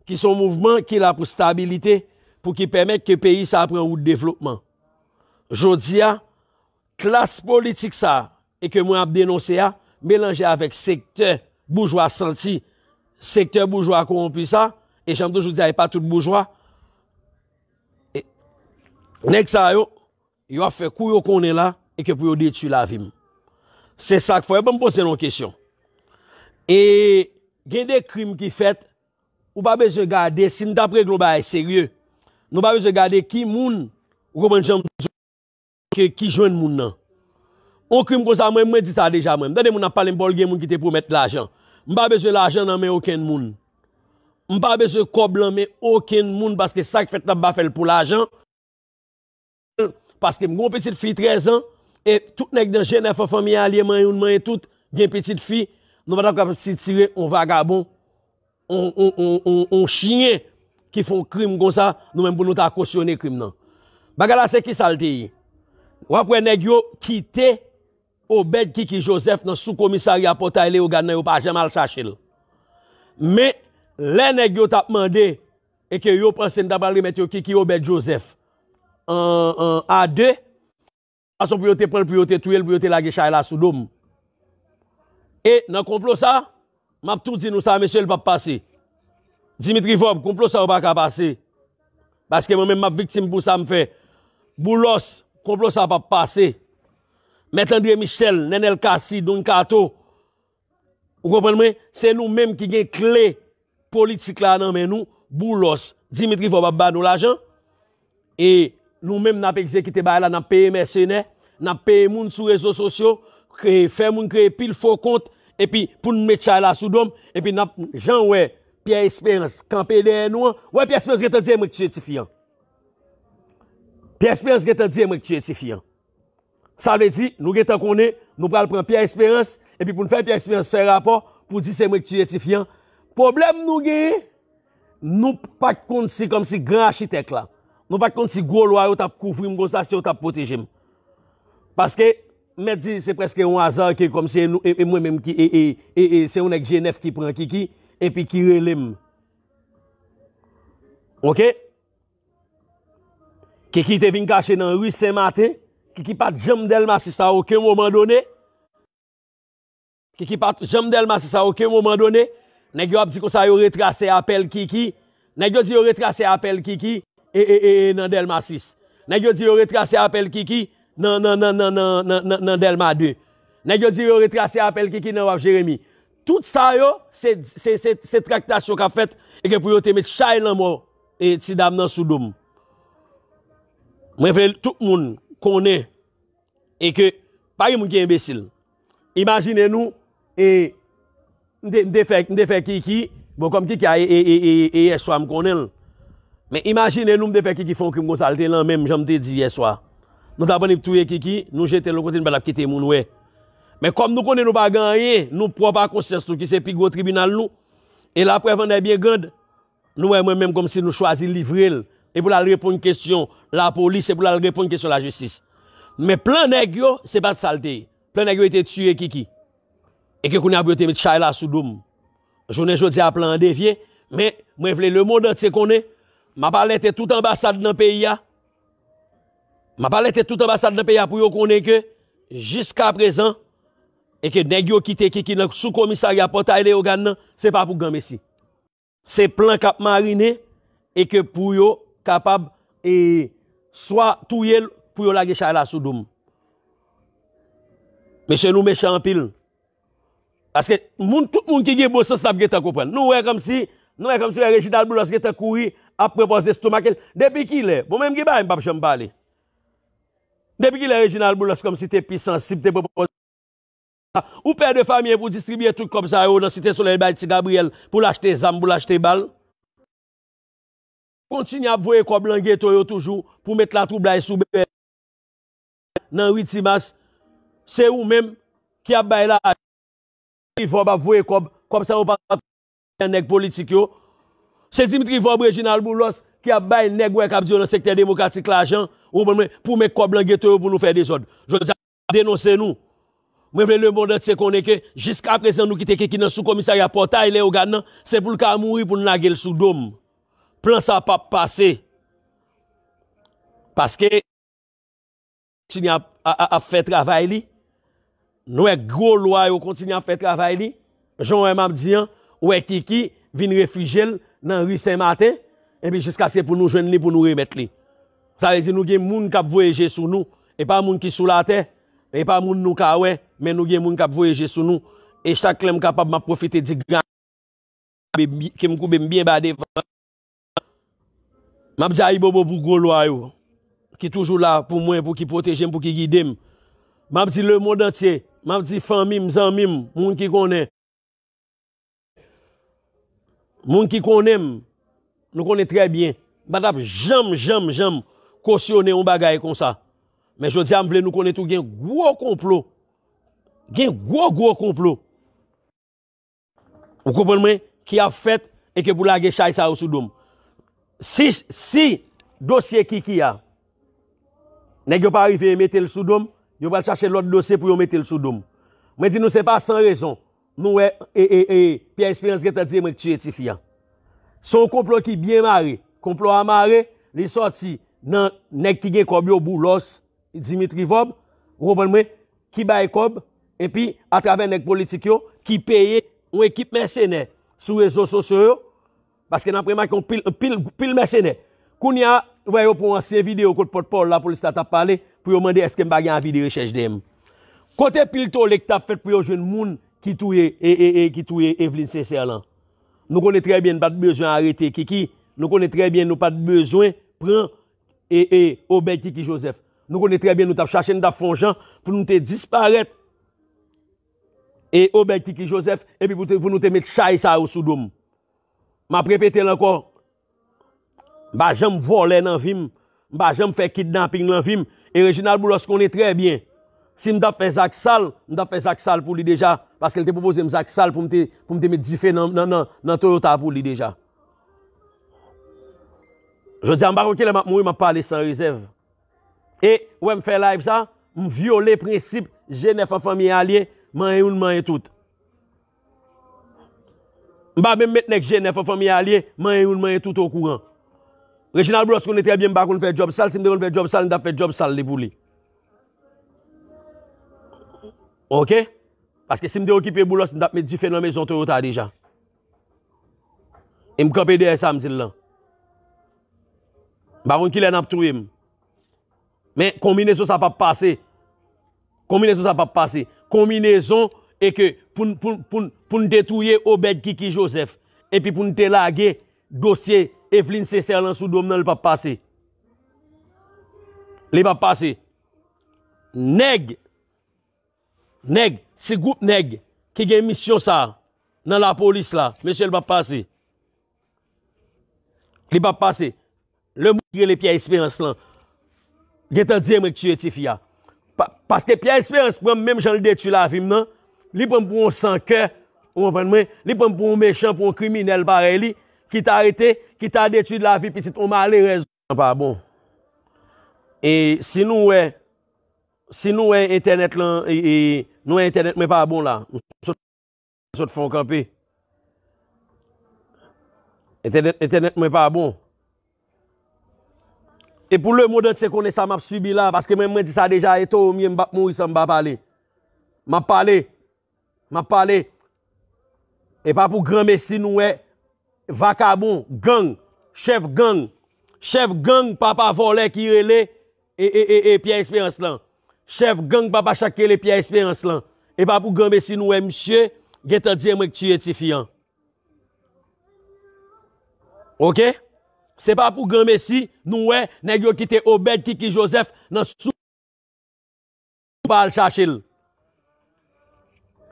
ki se yon mouvman ki la pou stabilite, pou ki pèmèt ke peyi sa a pran wout devlopman. Jodi a, klas politik sa a, e ke mwen ap denonse a, melanje avèk sektè boujwa santi, sektè boujwa kowonpi sa, e jan m toujou di a, e pa tout boujwa, e, nèg sa yo, yo ap fè kou yo konnen la, e ke pou yo detwi lavi m. Se sa k fè, ban m poze nou yon kesyon. E gen de krim ki fèt, ou pa bezwen gade, si n t ap regle yon bagay serye, nou pa bezwen gade ki moun, ou konprann jan m di, ke, ki jwenn moun nan. Yon krim konsa, mwen, mwen di sa deja, mwen. M tande moun ap pale, m pa wè gen moun ki te pwomèt lajan. M pa bezwen lajan nan men okenn moun. M pa bezwen kòb nan men okenn moun, paske sa k fèt la, m pa fè l pou lajan. Paske m gen yon pitit fi trèz an, e tout nèg nan Jenèf an fanmi a, li manyen youn, manyen tout, gen pitit fi, nou pa t ap kapab sitire yon vagabon, yon, yon, yon, yon, yon chyen ki fè yon krim konsa, nou menm pou nou ta kosyone krim nan. Bagay la se ki sa l te ye. W ap wè nèg yo kite Obed Kiki Joseph nan sou komisarya Pòtay Leyogàn nan, yo pa janm al chache l. Men, lè nèg yo t ap mande e ke yo panse n ta pral remèt yo Kiki Obed Joseph an, an, a de, fason pou yo te pran l, pou yo te touye l, pou yo te lage chay la sou do m. E nan konplo sa, m ap tou di nou sa, mesye, l p ap pase. Dimitri Vorbe, konplo sa yo pa ka pase. Paske mwen menm m ap viktim pou sa m fè. Boulos, konplo sa p ap pase. Mèt André Michel, Nenel Cassy, Don Kato, ou konprann mwen? Se nou menm ki gen kle politik la nan men nou. Boulos, Dimitri Vorbe ap ba nou lajan. E nou menm n ap egzekite bagay la, n ap peye mèsenè, n ap peye moun sou rezo sosyo, kreye, fè moun kreye pil fo kont, epi pou n met chay la sou do m, epi n ap, jan w wè Pierre Espérance kanpe dèyè nou an, w wè Pierre Espérance gentan di e mwen k tiye tifi an. Pierre Espérance gentan di e mwen k tiye tifi an. Sa vle di, nou gentan konnen, nou pral pran Pierre Espérance, epi pou n fè Pierre Espérance fè rapò, pou di se mwen k tiye tifi an. Pwoblèm nou genyen, nou pa t konn si, kòmsi gran achitèk la, nou pa t konn si gwo lwa yo t ap kouvri m konsa, si yo t ap pwoteje m. Paske, m mèt di, se prèske yon aza ke kòmsi e nou, e, e mwen menm ki, e, e, e, e se yon nèg Jenèf ki pran Kiki, epi ki rele m. Oke? Kiki te vin kache nan ri Sen Maten. Kiki pa t janm Dèlma sis a okenn moman done. Kiki pa t janm Dèlma sis a okenn moman done. Nèg yo ap di konsa yo retrase apèl Kiki. Nèg yo di yo retrase apèl Kiki e, e, e, e nan Dèlma sis. Nèg yo di yo retrase apèl Kiki nan, nan, nan Dèlma de. Nèg yo di yo retrase apèl Kiki nan Waf Jeremi. Tout sa yo, se, se, se, se traktasyon k ap fèt e ke pou yo te met chay lanmò e ti dam nan sou do m. Mwen vle tout moun konnen e ke pa gen moun ki enbesil. Imajine nou, e, m te, m te fè, m te fè Kiki, bon, kòm Kiki a, e, e, e, e, e yèswa m konnen l. Men imajine nou, m te fè Kiki fè yon krim konsa, l te nan men m, jan m te di yèswa. Nou t ap annik touye Kiki, nou jete l yon kote, nou pa t ap kite moun wè. Men kòm nou konnen nou pa gen anyen, nou pwòp a konsyans nou, ki se pi gwo tribinal nou, e laprèv en est bien grande, nou wè mwen menm kòmsi nou chwazi livre l, e pou l al reponn kesyon lapolis, e pou l al reponn kesyon lajistis. Men plan nèg yo, se pa t sa l te ye. Plan nèg yo, e te tiye Kiki. E ke kounye a pou yo te met chay la sou do m. Jounen jodi a, plan an devye, men mwen vle lemonn antye konnen, m ap alète tout anbasad nan peyi a, m ap alète tout anbasad nan peyi a pou yo konnen ke jiskaprezan, e ke nèg yo kite Kiki nan sou komisarya Pòtay Leyogàn nan, se pa pou granmesi. Se plan k ap marinen e ke pou yo kapab, e, swa touye l, pou yo lage chay la sou do m. Mesye, nou mechan anpil. Paske moun, tout moun ki gen bon sans l ap gentan konprann. Nou wè kòmsi, nou wè kòmsi wè Reginald Boulos gentan kouri ap pran pòz lestomak li. Depi kilè? Bon, menm gen bagay m p ap janm pale. Depi kilè Reginald Boulos kòmsi te pi sansib, te pran pòz ou pè de fanmi e pou distribiye tout kòb sa yo nan Site Solèy bay Ti Gabriyèl pou l achte zam, pou l achte bal. Kontinye ap voye kòb lan geto yo toujou pou met latwoublay sou bèbè nan ri Timas. Se ou menm ki ap bay la. Dimitri Vorbe ap voye kòb, kòb sa yo pa nèg politik yo. Se Dimitri Vorbe, Reginald Boulos ki ap bay nèg wè k ap di yo nan sektè demokratik lajan, ou konprann mwen, pou met kòb lan geto yo pou nou fè dezòd. Jodi a, m ap denonse nou. Mwen vle lemonn antye konnen ke jiskaprezan nou kite Kiki nan sou komisarya Pòtay Leyogàn nan, se pou l ka mouri pou n lage l sou do m. Plan sa p ap pase. Paske kontinye ap, a, a, ap fè travay li. Nou wè gwo lwa yo kontinye ap fè travay li. Jan w wè m ap di an, ou wè Kiki vin refijye l nan ri Sen Maten, epi jiskaske pou nou jwenn li, pou nou remèt li. Sa vle di nou gen moun k ap voye je sou nou. E pa moun ki sou latè, e pa moun nou ka wè, men nou gen moun k ap voye je sou nou. E chak lè m kapab, m ap pwofite di gran ke m koube m byen ba devan. M ap di ayibobo pou gwo lwa yo, ki toujou la pou mwen, pou ki pwoteje m, pou ki gide m. M ap di lemonn antye, m ap di fanmi m, zanmi m, moun ki konnen. Moun ki konnen m, nou konnen trè byen. M pa t ap janm, janm, janm kosyone yon bagay konsa. Men jodi a, m vle nou konnen tou gen gwo konplo. Gen gwo, gwo konplo. Ou konprann mwen? Ki ap fèt e ke pou lage chay sa yo sou do m. Si, si dosye Kiki a, nèg yo pa rive mete l sou do m, yo pral chache lòt dosye pou yo mete l sou do m. Mwen di nou se pa san rezon. Nou wè, e, e, e, Pierre Espérance gentan di e mwen k tiye tifi a. Se yon konplo ki byen mare. Konplo a mare, li sòti nan nèg ki gen kòb yo, Boulos, Dimitri Vorbe, ou konprann mwen, ki bay kòb, epi atravè nèg politik yo, ki peye yon ekip mèsenè sou rezo sosyo yo, paske n ap remake yon pil, pil, pil mèsenè. Kounye a, ou wè yo pran yon ansyen videyo kot pòtpawòl lapolis la t ap pale, pou yo mande èske m pa gen avi de rechèch dèyè m. Kote pil tole ki t ap fèt pou yo jwenn moun ki touye, e, e, e, ki touye Eveline Sincère lan? Nou konnen trè byen n pa t bezwen arete Kiki, nou konnen trè byen nou pa t bezwen pran e, e, Obed Kiki Joseph. Nou konnen trè byen nou t ap chache, nou t ap fè yon jan pou nou te disparèt e Obed Kiki Joseph, epi pou, te, pou nou te met chay sa yo sou do m. M ap repete l ankò, m pa janm vòlè nan vi m, m pa janm fè kidnaping nan vi m, e Reginald Boulos konnen trè byen, si m t ap fè zak sal, m t ap fè zak sal pou li deja, paske l te pwopoze m zak sal pou m te, pou m te met dife nan, nan, nan, nan Toyota pou li deja. Jodi a, m pa konn kilè m ap mouri, m ap pale san rezèv. E, ou wè m fè live sa, m vyole prensip G nèf an fanmi alye, manyen youn, manyen tout. M pa menm met nèg G nèf an fanmi alye, manyen youn, manyen tout okouran. Reginald Boulos konnen trè byen m pa konn fè djòb sal, si m te konn fè djòb sal, m t ap fè djòb sal li pou li. Oke? Paske si m te okipe Boulos, m t ap met dife nan mezon Toyota deja. E m kanpe dèyè sa m di l lan. M pa konn kilè n ap touye m. Men konbinezon sa p ap pase. Konbinezon sa p ap pase. Konbinezon e ke pou n, pou n, pou n, pou n te touye Obed Kiki Joseph, epi pou n te lage dosye Eveline Sincère lan sou do m nan, li p ap pase. Li p ap pase. Nèg Nèg, si gwoup nèg ki gen misyon sa a nan lapolis la, mesye, li p ap pase. Li p ap pase. Lemonn ki rele Pierre Espérance lan gentan di e mwen k tiye tifi a. Pa, paske Pierre Espérance pran m menm jan l detwi lavi m nan, li pran m pou yon sankè, ou konprann mwen, li pran m pou yon mechan, pou yon kriminèl parèy li, ki ta rete, ki ta detwi lavi pitit yon malerèz. Sa pa bon. E si nou wè, si nou wè entènèt lan, e, e, nou wè entènèt mwen pa bon la. M sot, sot fè yon kanpe. Entènèt, entènèt mwen pa bon. E pou lemonn antye konnen sa m ap sibi la, paske mwen, mwen di sa deja, e towo m ye, m p ap mouri san m pa pale. M ap pale. M ap pale. E pa pou granmesi nou wè vakabon, gang, chèf gang, chèf gang papa vòlè ki rele e, e, e, e Pierre Espérance lan. Chèf gang papa chat ki rele Pierre Espérance lan. E pa pou granmesi nou wè misye gentan di e mwen k tiye tifi an. Oke? Se pa pou granmesi nou wè nèg yo kite Obed Kiki Joseph nan sou pa al chache l.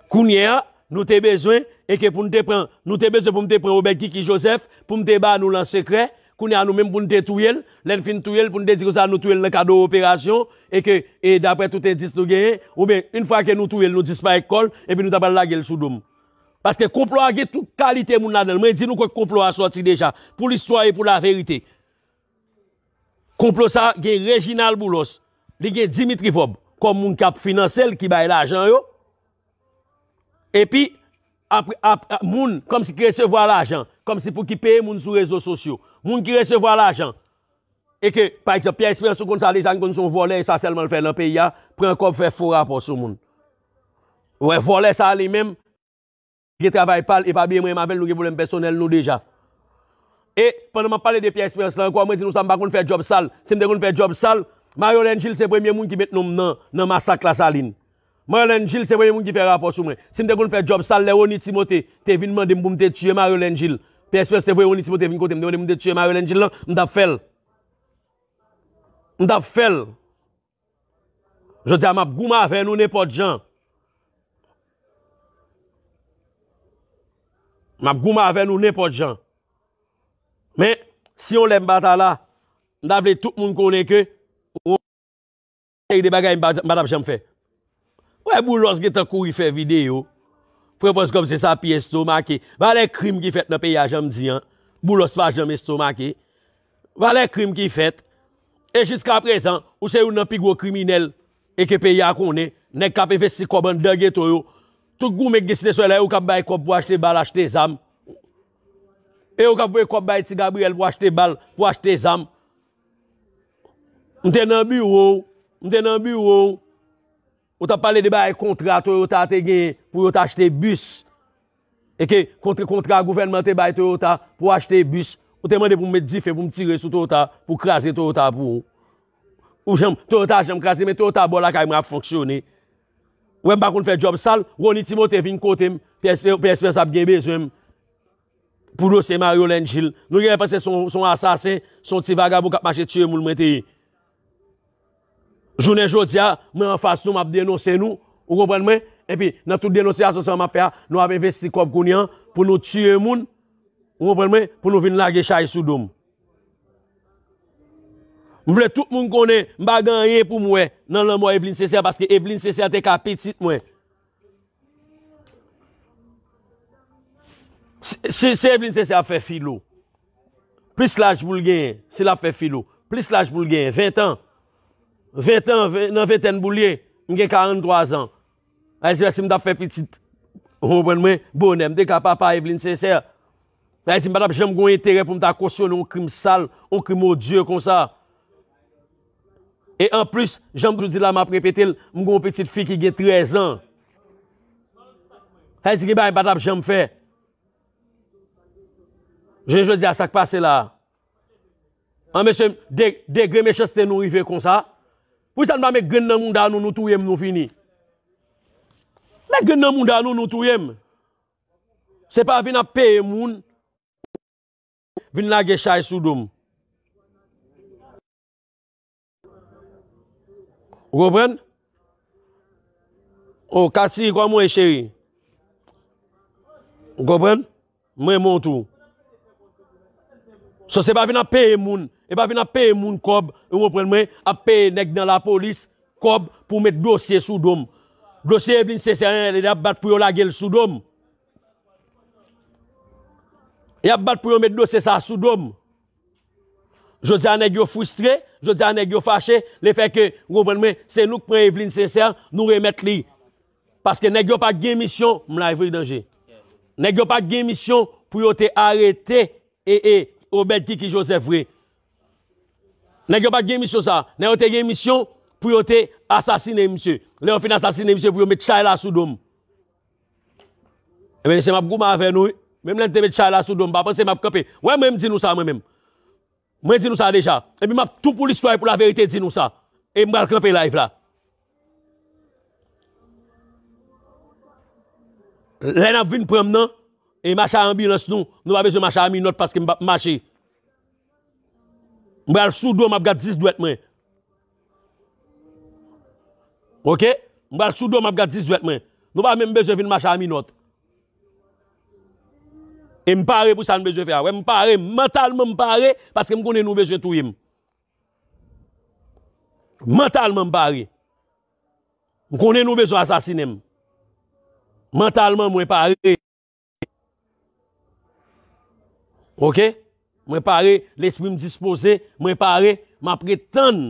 Kounye a, nou te bezwen, e ke pou n te pran, nou te bezwen pou m te pran Obed Kiki Joseph, pou m te ba nou l an sekrè, kounye a nou menm pou n te touye l, lè n fin touye l, pou n te di konsa nou touye l nan kad yon operasyon, e ke, e daprè tout endis nou genyen, oubyen, yon fwa ke nou touye l, nou disparèt kò l, epi nou ta pral lage l sou do m. Paske konplo a gen tout kalite moun ladan l. Mwen di nou kote konplo a sòti deja, pou listwa e pou laverite. Konplo sa a gen Reginald Boulos, li gen Dimitri Vorbe kòm moun k ap finanse l, ki bay lajan yo. Epi, ap, ap, ap, moun kòmsi ki resevwa lajan, kòmsi pou ki peye moun sou rezo sosyo. Moun ki resevwa lajan, e ke, pa egzanp, Pierre Espérance, nou konn sa deja, nou konn se yon vòlè, e sa sèlman l fè nan peyi a, pran kòb, fè fo rapò sou moun. Ou wè vòlè sa a li menm, gen travay pa l, e pa bliye mwen menm avè l, nou gen pwoblèm pèsonèl nou deja. E pandan m ap pale de Pierre Espérance la ankò, mwen di nou sa, m pa konn fè djòb sal. Si m te konn fè djòb sal, Mario Lengil se premye moun ki met non m nan, nan masak Lasalin. Mario Lengil se premye moun ki fè rapò sou mwen. Si m te konn fè djòb sal, lè Rony Timothé te vin mande m pou m te tiye Mario Lengil, Pierre Espérance te voye Rony Timothé vin kote m, te mande m pou m te tiye Mario Lengil lan, m t ap fè l. M t ap fè l. Jodi a, m ap goumen avè nou nenpòt jan. M ap goumen avè nou nenpòt jan. Men, si yon lè m pa ta la, m ta vle tout moun konnen ke yon seri de bagay m pa, m pa t ap janm fè. Wè Boulos gentan kouri fè videyo. Pran pòz kòmsi se sa pi estomake. Valè krim ki fèt nan peyi a, jan m di an. Boulos pa janm estomake. Valè krim ki fèt. E jiskaprezan, ou se youn nan pi gwo kriminèl e ke peyi a konnen, nèg k ap envesti kòb anndan geto yo. Tout goumen k gen Site Solèy, ou k ap bay kòb pou achte bal, achte zam. E ou k ap voye kòb bay Ti Gabriyèl pou achte bal, pou achte zam. M te nan biwo w, m te nan biwo w. Ou t ap pale de bagay kontra Toyota te genyen pou yo t achte bis. E ke kontra, kontra gouvènman te bay Toyota pou achte bis. Ou te mande pou m met dife, pou m tire sou Toyota, pou kraze Toyota pou ou. Ou janm, Toyota janm kraze, men Toyota bò lakay mwen ap fonksyone. Ou wè m pa konn fè djòb sal, Rony Timothé vin kote m, P S, P S P S ap gen bezwen m. Pou dosye Mario Lengil. Nou genlè panse se yon, se yon asasen, se yon ti vagabon k ap mache tiye moun mwen te ye. Jounen jodi a, mwen anfas nou, m ap denonse nou, ou konprann mwen? Epi, nan tout denonsyasyon sa a m ap fè a, nou ap envesti kòb kounye a pou nou tiye moun, ou konprann mwen? Pou nou vin lage chay sou do m. M vle tout moun konnen, m pa gen anyen pou m wè nan lanmò Evelyne Sincère, paske Evelyne Sincère te ka pitit mwen. Si, si, si Evelyne Sincère ap fè filo, plis laj pou l genyen, si l ap fè filo, plis laj pou l genyen, ven tan, ven tan, ven, nan ventèn pou l ye, m gen karant twa zan. Sa vle di si m t ap fè pitit, ou konprann mwen, bonè, m te ka papa Evelyne Sincère. Sa vle di m pa t ap janm gen yon enterè pou m ta kosyone yon krim sal, yon krim odye konsa. E anplis, jan m toujou di la, m ap repete l, m gen yon pitit fi ki gen trèz an. Sa vle di gen bagay m pa t ap janm fè. Jounen jodi a, sa k pase la a? An mesye, de, degre mechanste nou rive konsa. Poukisa n pa met grenn nan mouda nou, nou touye m, nou fini? Met grenn nan mouda nou, nou touye m. Se pa vin ap peye moun, vin lage chay sou do m. Ou konprann? O, Kati, kòman w ye, cheri? Ou konprann? Mwen renmen w tou. So, se pa vin ap peye moun, e pa vin ap peye moun kòb, ou konprann mwen, ap peye nèg nan lapolis kòb pou met dosye sou do m. Dosye Evelyne Sincère, y ap bat pou yo lage l sou do m. Y ap bat pou yo met dosye sa a sou do m. Jodi a, nèg yo fristre, jodi a, nèg yo fache, lefètke, ou konprann mwen, se nou k pran Evelyne Sincère, nou remèt li. Paske nèg yo pa t gen misyon, m live wi, danje. Nèg yo pa t gen misyon pou yo te arete e, e, Obed Kiki Joseph vre. Nèg yo pa t gen misyon sa. Nèg yo te gen misyon pou yo te asasinen misye. Lè yo fin asasinen misye, pou yo met chay la sou do m. Ebyen, mesye, m ap goumen avè nou, wi. Menm lè n te met chay la sou do m, pa panse m ap kanpe. Wè, mwen, m di nou sa, mwen menm. Mwen di nou sa deja. Epi m ap tou pou listwa e pou laverite di nou sa. E m pral kanpe live la. Lè n ap vin pran m nan, e mache a anbilans nou, nou pa bezwen mache a minòt paske m p ap mache. M pral sou do m ap gad dis dwèt mwen. Oke? M pral sou do m ap gad dis dwèt mwen. Nou pa menm bezwen vin mache a minòt. E m pare pou sa n bezwen fè a. Wè, m pare, mantalman m pare, paske m konnen nou bezwen touye m. Mantalman m pare. M konnen nou bezwen asasinen m. Mantalman mwen pare. Oke? Mwen pare, lespri m dispoze, mwen pare, m ap ret tann.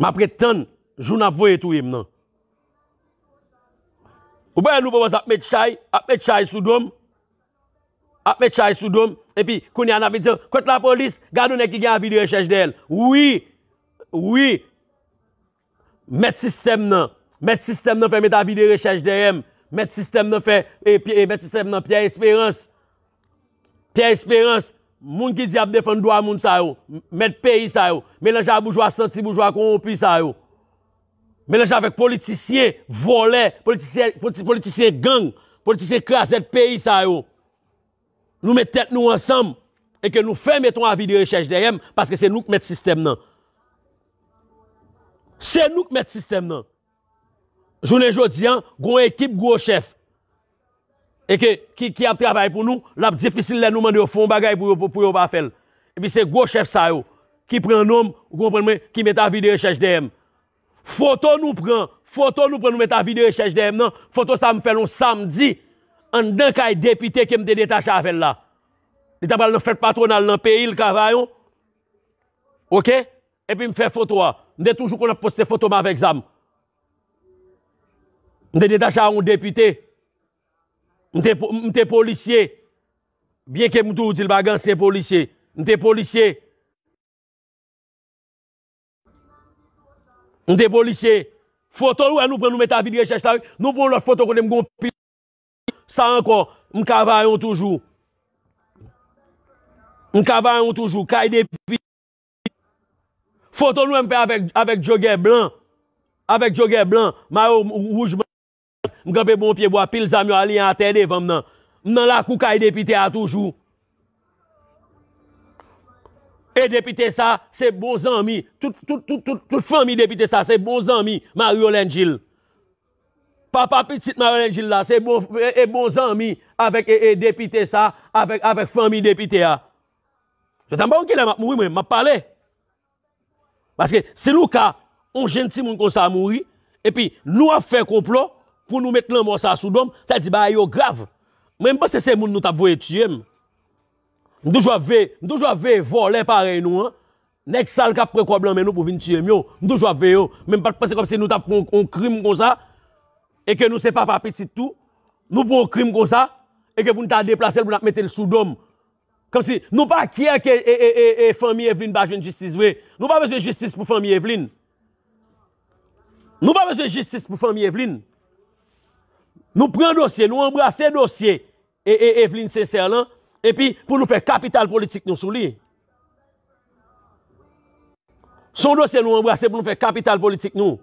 M ap ret tann jou n ap voye touye m nan. Ou pa wè nou pa ap met chay, ap met chay sou do m, ap met chay sou do m, epi kounye a n ap di, "Kot lapolis? Gade yon nèg ki gen avi de rechèch dèyè l." Wi, wi. Mèt sistèm nan. Mèt sistèm nan fè met avi de rechèch dèyè m. Mèt sistèm nan fè, e, e, mèt sistèm nan Pierre Espérance. Pierre Espérance, moun ki di ap defann dwa moun sa yo, mèt peyi sa yo, melanje a boujwa santi, boujwa kowonpi sa yo. Melanje avèk politisyen, vòlè, politisyen, politi-, politisyen gang, politisyen krazèt peyi sa yo. Nou met tèt nou ansanm e ke nou fè met yon avi de rechèch dèyè m, paske se nou k mèt sistèm nan. Se nou k mèt sistèm nan. Jounen jodi a, gon ekip gwo chèf e ke, ki, ki ap travay pou nou, l ap difisil lè nou mande yo fè yon bagay pou yo, pou, pou yo pa fè l. Epi se gwo chèf sa yo ki pran non m, ou konprann mwen, ki met avi de rechèch dèyè m. Foto nou pran, foto nou pran, nou met avi de rechèch dèyè m nan. Foto sa m fè l yon samdi, anndan kay depite ke m te detache avè l la. Li ta pral nan fèt patwonal nan peyi l, Kavayon. Oke? Epi m fè foto a. M te toujou konn ap poste foto m avèk zam. M te detache a yon depite. M te, po- m te polisye. Byenke m toujou di l pa gen ansyen polisye. M te polisye. M te polisye. Foto ou wè nou pran, nou met avi de rechèch la, wi. Nou pran yon lòt foto kote m gon pi. Sa ankò, m Kavayon toujou. M Kavayon toujou. Kay depi. Foto nou wè m fè avèk, avèk jogè blan. Avèk jogè blan. Mayo wouj. M kanpe bò yon pye bwa, pil zam yo aliyen atè devan m nan. M nan lakou kay depite a toujou. E depite sa, se bon zanmi. Tout, tout, tout, tout, tout fanmi depite sa, se bon zanmi Mario Lengil. Papa pitit Mario Lengil la, se bon, e, e bon zanmi avèk, e, e depite sa, avèk, avèk fanmi depite a. Jodi a m pa konn kilè m ap mouri, mwen, m ap pale. Paske si nou ka, yon jenn timoun konsa mouri, epi nou ap fè konplo pou nou met lanmò sa sou do m, sa di bagay yo grav. Mwen, m panse se moun nou t ap voye tiye m. M toujou ap veye, m toujou ap veye vòlè parèy nou an. Nèg sal k ap pran kòb lan men nou pou vin tiye m yo. M toujou ap veye yo. Men m pa t panse kòmsi nou t ap pran yon, yon krim konsa, e ke nou se papa pitit tou, nou pran yon krim konsa, e ke pou n ta deplase l, pou n ap mete l sou do m. Kòmsi nou pa kyè ke, e, e, e, e, fanmi Eveline pa jwenn jistis vre. Nou pa bezwen jistis pou fanmi Eveline. Nou pa bezwen jistis pou fanmi Eveline. Nou pran dosye, nou anbrase dosye, e, e, Eveline Sincère lan, epi pou nou fè kapital politik nou sou li. Se yon dosye nou anbrase pou nou fè kapital politik nou.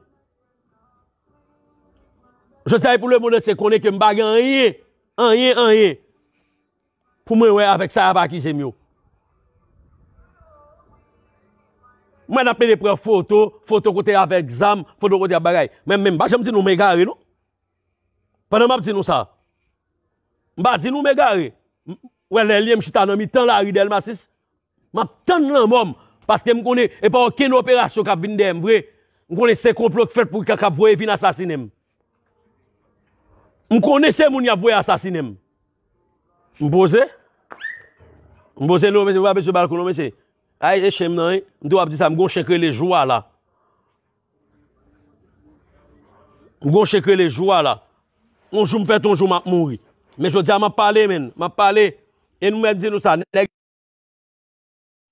Jodi a, e pou lemonn antye konnen ke m pa gen anyen, anyen, anyen pou mwen wè avèk sa y ap akize m yo. Mwen ap mete pran foto, foto kote avèk zam, foto kote ap bagay. Men, men m pa janm di nou m egare, non. Pandan m ap di nou sa, m pa di nou m egare. M, wè, lè l ye m chita nan mitan lari Dèlma sis, m ap tann lanmò m, paske m konnen e pa okenn operasyon k ap vin dèyè m vre. M konnen se konplo k fèt pou k ap voye vin asasinen m. M konnen se moun y ap voye asasinen m. M poze. M poze non, mesye, pa bezwen balkon non, mesye. Ay, e chen m nan, wi. M tou ap di sa, m gon chen k rele Jou a la. M gon chen k rele Jou a la. Yon jou m fèt, yon jou m ap mouri. Men jodi a, m ap pale, menn. M ap pale. E nou mèt di nou sa, nèg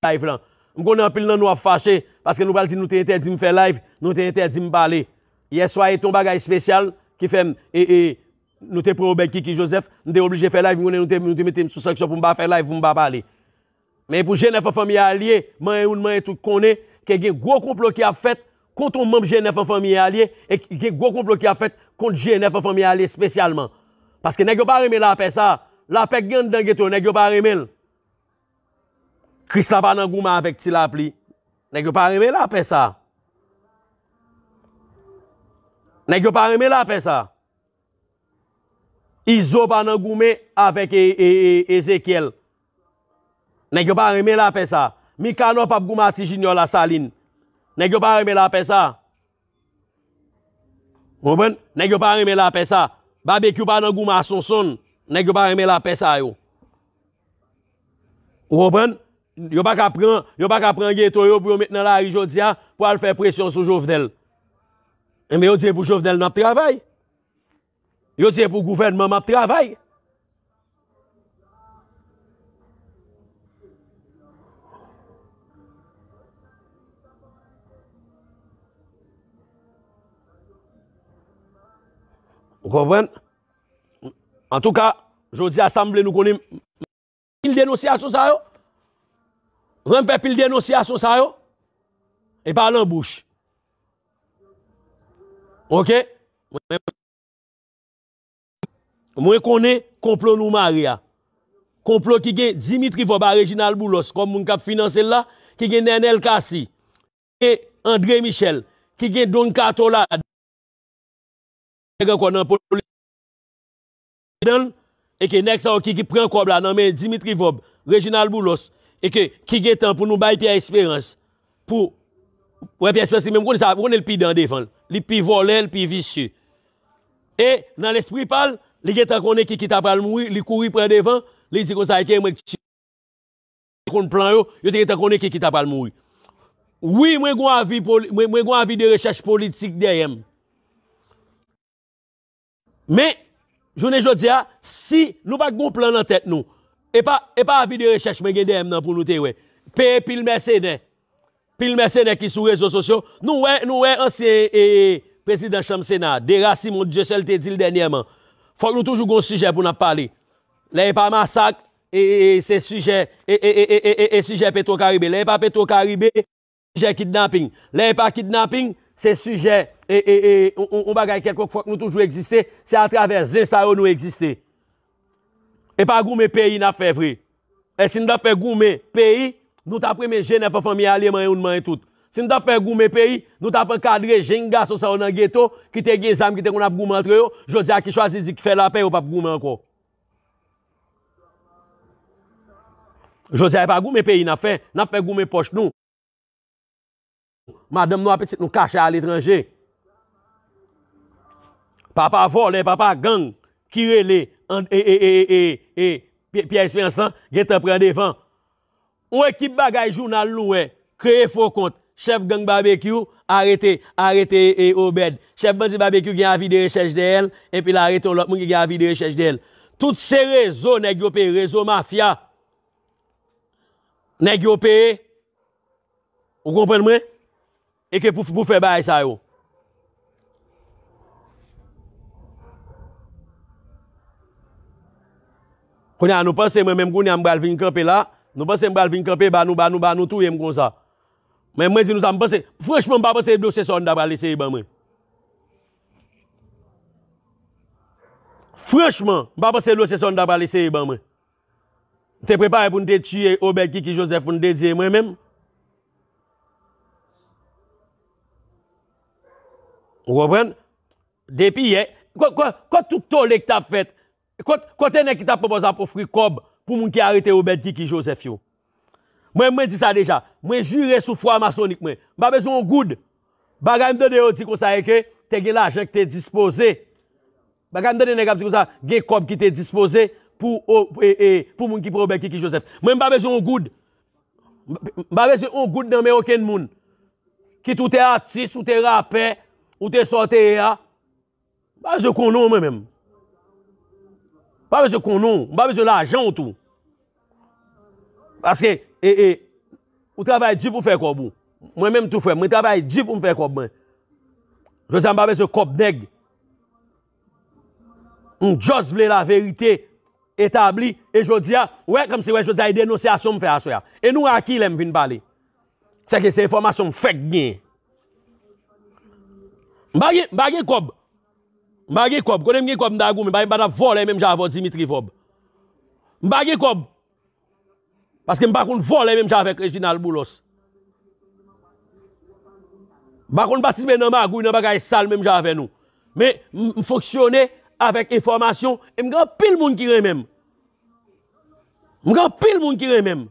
live lan. M konnen anpil nan nou ap fache, paske nou pral di nou te entèdi m fè live, nou te entèdi m pale. Yèswa e te yon bagay espesyal ki fè m, e, e, nou te pran Obed Kiki Joseph, m te oblije fè live, m konnen nou te, nou te mete m sou sanksyon pou m pa fè live, pou m pa pale. Men pou G nèf an fanmi a l ye, manyen youn, manyen tout konnen ke gen gwo konplo ki ap fèt kont yon manm G nèf an fanmi a l ye, e gen gwo konplo ki ap fèt kont G nèf an fanmi a l ye espesyalman. Paske nèg yo pa renmen lapè sa. Lapè k gen anndan geto yo, nèg yo pa renmen l. Krisla pa nan goumen avèk Ti Lapli. Nèg yo pa renmen lapè sa. Nèg yo pa renmen lapè sa. Izo pa nan goumen avèk e, e, e, Ezekyèl. Nèg yo pa renmen lapè sa. Mikanò p ap goumen a Ti Jinyò Lasalin. Nèg yo pa renmen lapè sa. Ou konprann? Nèg yo pa renmen lapè sa. Babekyou pa nan goumen a Sonsonn. Nèg yo pa renmen lapè sa yo. Ou konprann? Yo pa ka pran, yo pa ka pran geto yo pou yo met nan lari jodi a pou al fè presyon sou Jovenel. Enben, yo di e pou Jovenel n ap travay. Yo di e pou gouvènman m ap travay. Konprann? Antouka, jodi a sa m vle nou konnen, pil denonsyasyon sa yo. Jan m fè pil denonsyasyon sa yo, e pa nan bouch. Oke? Mwen konnen konplo nou mare a. Konplo ki gen Dimitri Vorbe a, Reginald Boulos kòm moun k ap finanse l la, ki gen Nenel Cassy, ki gen André Michel, ki gen Don Kato la, nèg ankò nan politik ladan l, e ke nèg sa yo ki, ki pran kòb la nan men Dimitri Vorbe, Reginald Boulos, e ke ki gentan pou nou bay Pierre Espérance, pou, wè, Pierre Espérance li menm, ou konnen sa, ou konnen l pi dan devan l. Li pi vòlè, l pi visye. E nan lespri pa l, li gentan konnen Kiki ta pral mouri, li kouri pran devan, li di konsa, e ke mwen ki konn plan yo, yo te gentan konnen Kiki ta pral mouri. Wi, mwen gon avi poli-, mwen, mwen gon avi de rechèch politik dèyè m. Men, jounen jodi a, si nou pa t gon plan nan tèt nou, e pa, e pa avi de rechèch mwen gen dèyè m nan pou nou te wè. Peye pil mèsenè. Pil mèsenè ki sou rezo sosyo. Nou wè, nou wè ansyen, e, prezidan chanm Sena, Dera Simon, Dieuseul te di l dènyèman. Fòk nou toujou gon sijè pou n ap pale. Lè e pa masak, e, e, e, se sijè, e, e, e, e, e, e, sijè Petro Caribe. Lè e pa Petro Caribe, sijè kidnaping. Lè e pa kidnaping, se sijè, e, e, e, on, on, on bagay kèlkonk, fòk nou toujou egziste. Se atravè zen sa yo nou egziste. E pa goumen peyi n ap fè vre. E si n t ap fè goumen peyi, nou t ap renmen Jenèf an fanmi a, li manyen ou, n manyen tout. Si n t ap fè goumen peyi, nou t ap ankadre jenn gason sa yo nan geto, ki te gen zam, ki te konn ap goumen antre yo, jodi a ki chwazi di k fè lapè, yo p ap goumen ankò. Jodi a, e pa goumen peyi n ap fè, n ap fè goumen pòch nou. Madanm nou ak pitit nou kache aletranje. Papa vòlè, papa gang ki rele an-, e, e, e, e, e, e, Pye-, Pierre Espérance lan gentan pran devan. Yon ekip bagay jounal nou wè, kreye fo kont, chèf gang Babekyou, arete, arete, e, Obed. Chèf bandi Babekyou gen avi de rechèch dèyè l, epi l arete yon lòt moun ki gen avi de rechèch dèyè l. Tout se rezo nèg yo peye, rezo mafya. Nèg yo peye. Ou konprann mwen? E ke pou, pou fè bagay sa yo. Kounye a, nou panse mwen menm kounye a m pral vin kanpe la, nou panse m pral vin kanpe, ba nou, ba nou, ba nou touye m konsa. Men mwen di nou sa, m panse, franchman, m pa panse dosye sa yo n ta pral eseye ban mwen. Franchman, m pa panse dosye sa yo n ta pral eseye ban mwen. M te prepare pou n te tiye Obed Kiki Joseph pou n te tiye mwen menm. Ou konprann? Depi yè, ko-, ko-, kot tout tole ki t ap fèt? Kot, kote nèg ki t ap pran pòz ap ofri kòb pou moun ki arete Obed Kiki Joseph yo? Mwen, mwen di sa deja. Mwen jire sou fwa masonik mwen. M pa bezwen yon goud. Bagay m tande yo di konsa e ke te gen lajan ki te dispoze. Bagay m tande nèg ap di konsa, gen kòb ki te dispoze pou, o, e, e, pou moun ki pran Obed Kiki Joseph. Mwen, m pa bezwen yon goud. M, m pa bezwen yon goud nan men okenn moun. Kit ou te atis, ou te rapè, ou te sa w te ye a. M pa bezwen konnen w, mwen menm. M pa bezwen konnen w, m pa bezwen lajan w tou. Paske, e, e, ou travay di pou fè kòb ou. Mwen menm tou, frè m, mwen travay di pou m fè kòb mwen. Jodi a, m pa bezwen kòb nèg. M just vle laverite etabli. E jodi a, ou wè, kòmsi, wè, jodi a, e denonsyasyon m fè aswè a. E nou wè a kilè m vin pale. Sèke se enfòmasyon m fèk gen. M pa gen, m pa gen kòb. M pa gen kòb. Kote m gen kòb, m ta goumen. M pa, m pa t ap vòlè menm jan avè w, Dimitri Vorbe. M pa gen kòb. Paske m pa konn vòlè menm jan avèk Reginald Boulos. M pa konn patisipe nan magouy, nan bagay sal menm jan avè nou. Men, m, m fonksyone avèk enfòmasyon e m gen anpil moun ki renmen m. M gen anpil moun ki renmen m.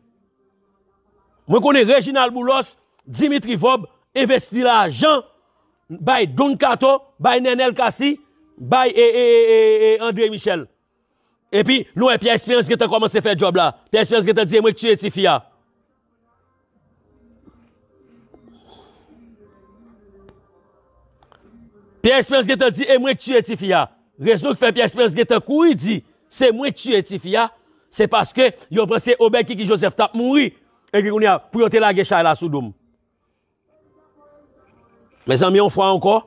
Mwen konnen Reginald Boulos, Dimitri Vorbe envesti lajan, bay Don Kato, bay Nenel Cassy, bay e, e, e, e, e André Michel. Epi, nou wè Pierre Espérance gentan kòmanse fè djòb la. Pierre Espérance gentan di, "E mwen k tiye tifi a." Pierre Espérance gentan di, "E mwen k tiye tifi a." Rezon ki fè Pierre Espérance gentan kouri di, "Se mwen k tiye tifi a," se paske yo panse Obed Kiki Joseph t ap mouri, e ke kounye a, pou yo te lage chay la sou do m. Mezanmi, yon fwa ankò,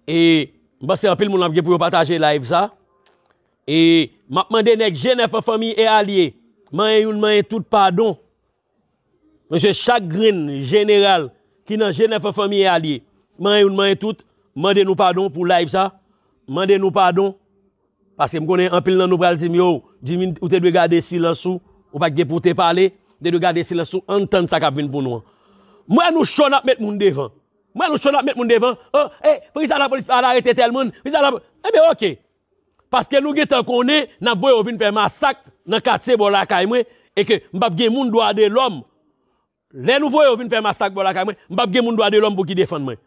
e M panse anpil moun ap gen pou yo pataje live sa. E m ap mande nèg G nèf an fanmi e alye, manyen youn, manyen tout padon. Mesye, chak grenn jeneral ki nan G nèf an fanmi e alye, manyen youn, manyen tout, mande nou padon pou live sa. Mande nou padon. Paske m konnen anpil nan nou pral di m, yo, Jimmy, ou te dwe gade silans ou, ou pa t gen pou w te pale, ou te dwe gade silans ou, ann tann sa k ap vin pou nou an. M wè nou cho n ap met moun devan. M wè nou cho n ap met moun devan. Oh, eh, poukisa lapolis pa al arete tèl moun? Poukisa la... Enben, oke. Paske nou gentan konnen n ap voye yo vin fè masak nan katye bò lakay mwen, e ke m p ap gen moun dwa de lòm. Lè nou voye yo vin fè masak bò lakay mwen, m p ap gen moun dwa de lòm pou ki defann mwen.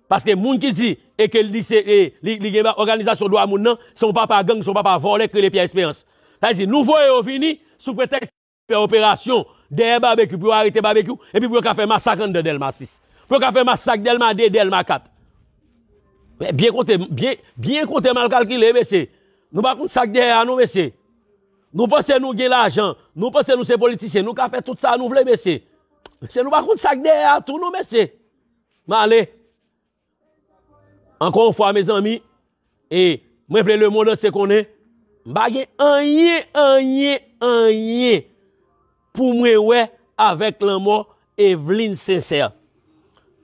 Paske moun ki di e ke li se, e, li, li gen òganizasyon dwa moun nan, se yon papa gang, se yon papa vòlè k rele Pierre Espérance. Sa vle di, nou voye yo vini sou pretèks fè operasyon dèyè Babekyou, pou yo arete Babekyou, epi pou yo ka fè masak anndan Dèlma sis. Pou yo ka fè masak Dèlma de, Dèlma kat. Men byen konte, byen, byen konte mal kalkile, mesye. Nou pa konn sa k dèyè a non, mesye. Nou panse nou gen lajan, nou panse nou se politisyen, nou ka fè tout sa nou vle, mesye. Mesye, nou pa konn sa k dèyè a tou non, mesye. M ale. Ankò yon fwa, mezanmi, e mwen vle lemonn antye konnen, m pa gen anyen, anyen, anyen pou mwen wè avèk lanmò Eveline Sincère.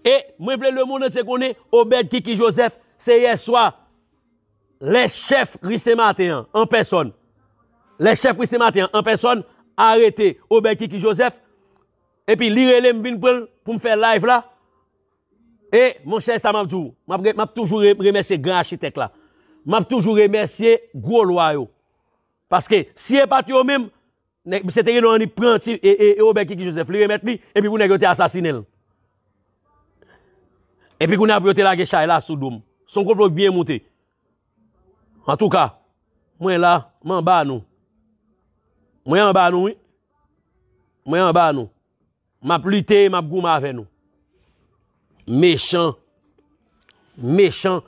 E mwen vle lemonn antye konnen, Obed Kiki Joseph, se yè swa, lè chèf Ri Sen Maten an, an pèsòn, lè chèf Ri Sen Maten an, an pèsòn, arete Obed Kiki Joseph, epi li rele m vin pran l pou m fè live la, E, monchè, sa m ap di w, m ap re-, m ap toujou re-, remèsye gran achitèk la. M ap toujou remèsye gwo lwa yo. Paske, si e pa t yo menm, nèg, misye te gen dwa annik pran ti, e, e, e Obed Kiki Joseph, li remèt li, epi pou nèg yo te asasinen l. Epi kounye a pou yo te lage chay la sou do m. Se yon konplo k byen moute. Antouka, mwen la, m anba nou. Mwen anba nou, wi. Mwen anba nou. M ap lite, m ap goumen avè nou. Mechan. Mechan.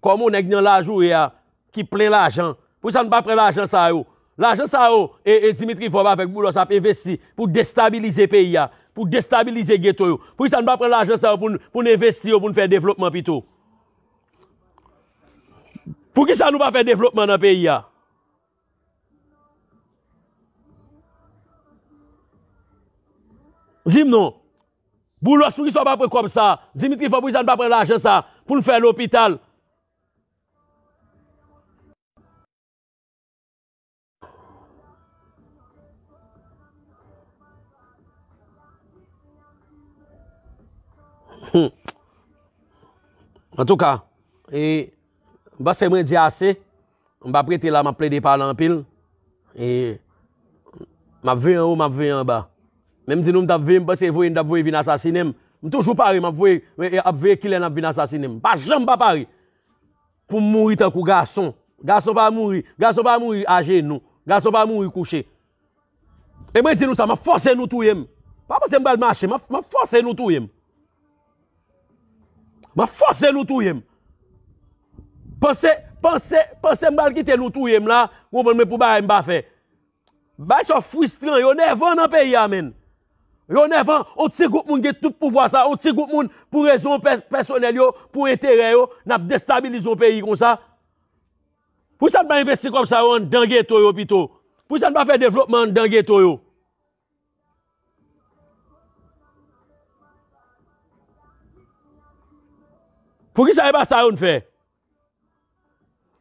Kòm yon nèg nan lajoure a, ki plen lajan. Poukisa nou pa pran lajan sa yo? Lajan sa yo, e, e Dimitri Vorbe avèk Boulos ap envesti pou destabilize peyi a, pou destabilize geto yo. Poukisa nou pa pran lajan sa yo pou n, pou n envesti yo, pou n fè devlopman pito? Poukisa nou pa fè devlopman nan peyi a? Di m non. Boulos, poukisa w pa pran kòb sa? Dimitri Vorbe, poukisa n pa pran lajan sa pou n fè lopital? Hmm. Antouka, e, m panse mwen di ase. M p ap rete la, m ap plede pale anpil. E, m ap veye anwo, m ap veye anba. Men m di nou, m t ap veye, m panse voye, n t ap voye vin asasinen m. M toujou pare, m ap voye, e, e, ap veye kilè n ap vin asasinen m. M pa janm pa pare. Pou m mouri tankou gason. Gason pa mouri. Gason pa mouri ajenou. Gason pa mouri kouche. E mwen di nou sa, m ap fòse nou touye m. Pa panse m pral mache, m ap, m ap fòse nou touye m. M ap fòse nou touye m. Panse, panse, panse m pral kite nou touye m la, konprann mwen pou bagay m pa fè. Bagay sa yo fristran, yo nèvan nan peyi a, menn. Yo nèvan, yon ti gwoup moun gen tout pouvwa sa, yon ti gwoup moun pou rezon pè-, pèsonèl yo, pou enterè yo, n ap destabilize yon peyi konsa. Poukisa n pa envesti kòb sa yo anndan geto yo pito? Poukisa n pa fè devlopman anndan geto yo? Poukisa e pa sa yo n fè?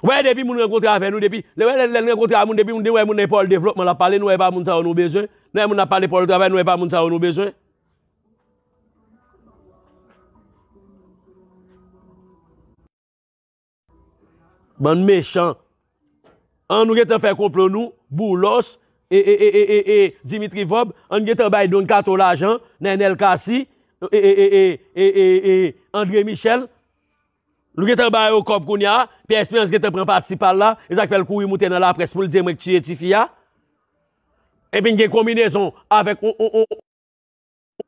Wè, depi moun rankontre avè nou, depi, lè, lè, lè n rankontre a moun, depi moun, nou wè moun nan pòl devlopman l ap pale, nou wè e pa moun sa yo nou bezwen. Nou wè moun ap pale pòl travay, nou wè e pa moun sa yo nou bezwen. Bann mechan. An nou gentan fè konplo nou, Boulos, e, e, e, e, e, e, Dimitri Vorbe, an gentan bay Don Kato lajan, Nenel Cassy, e, e, e, e, e, e, e, André Michel. Nou gentan ba yo kòb kounye a, Pierre Espérance gentan pran pati pa l la, e sa k fè l kouri moute nan laprès pou l di e mwen k tiye tifi a. Epi n gen konbinezon avèk on, on, on,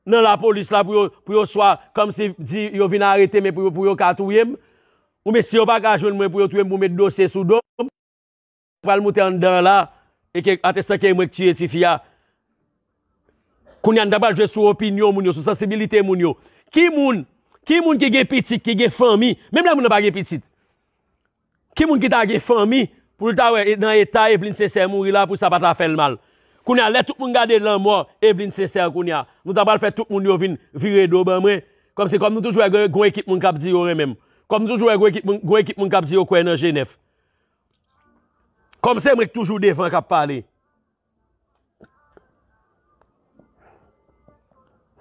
nan lapolis la pou yo, pou yo swa kòmsi di yo vin arete m, men pou yo, pou yo ka touye m. Oubyen si yo pa ka jwenn mwen pou yo touye m, pou met dosye sou do m, pral moute anndan an la, e ke atestan ke mwen k tiye tifi a. Kounye a n ta pral jwe sou opinyon moun yo, sou sansibilite moun yo. Ki moun, ki moun ki gen pitit, ki gen fanmi, menm lè moun nan pa gen pitit. Ki moun ki ta gen fanmi pou l ta wè nan eta Evelyne Sincère mouri la pou sa pa ta fè l mal? Kounye a, lè tout moun gade lanmò Evelyne Sincère kounye a, nou ta pral fè tout moun yo vin vire do ban mwen. Kòmsi kòm nou toujou wè gen gen yon ekip moun k ap di yo renmen m. Kòm nou toujou wè gen yon ekip moun gen yon ekip moun k ap di yo kwè nan G nèf. Kòm se mwen k toujou devan k ap pale.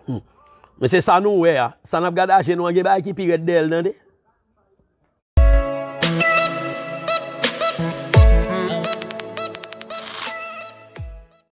Hmm. Men se sa nou wè a. Sa n ap gade a je nou an gen bagay ki pi rèd dèyè l tande.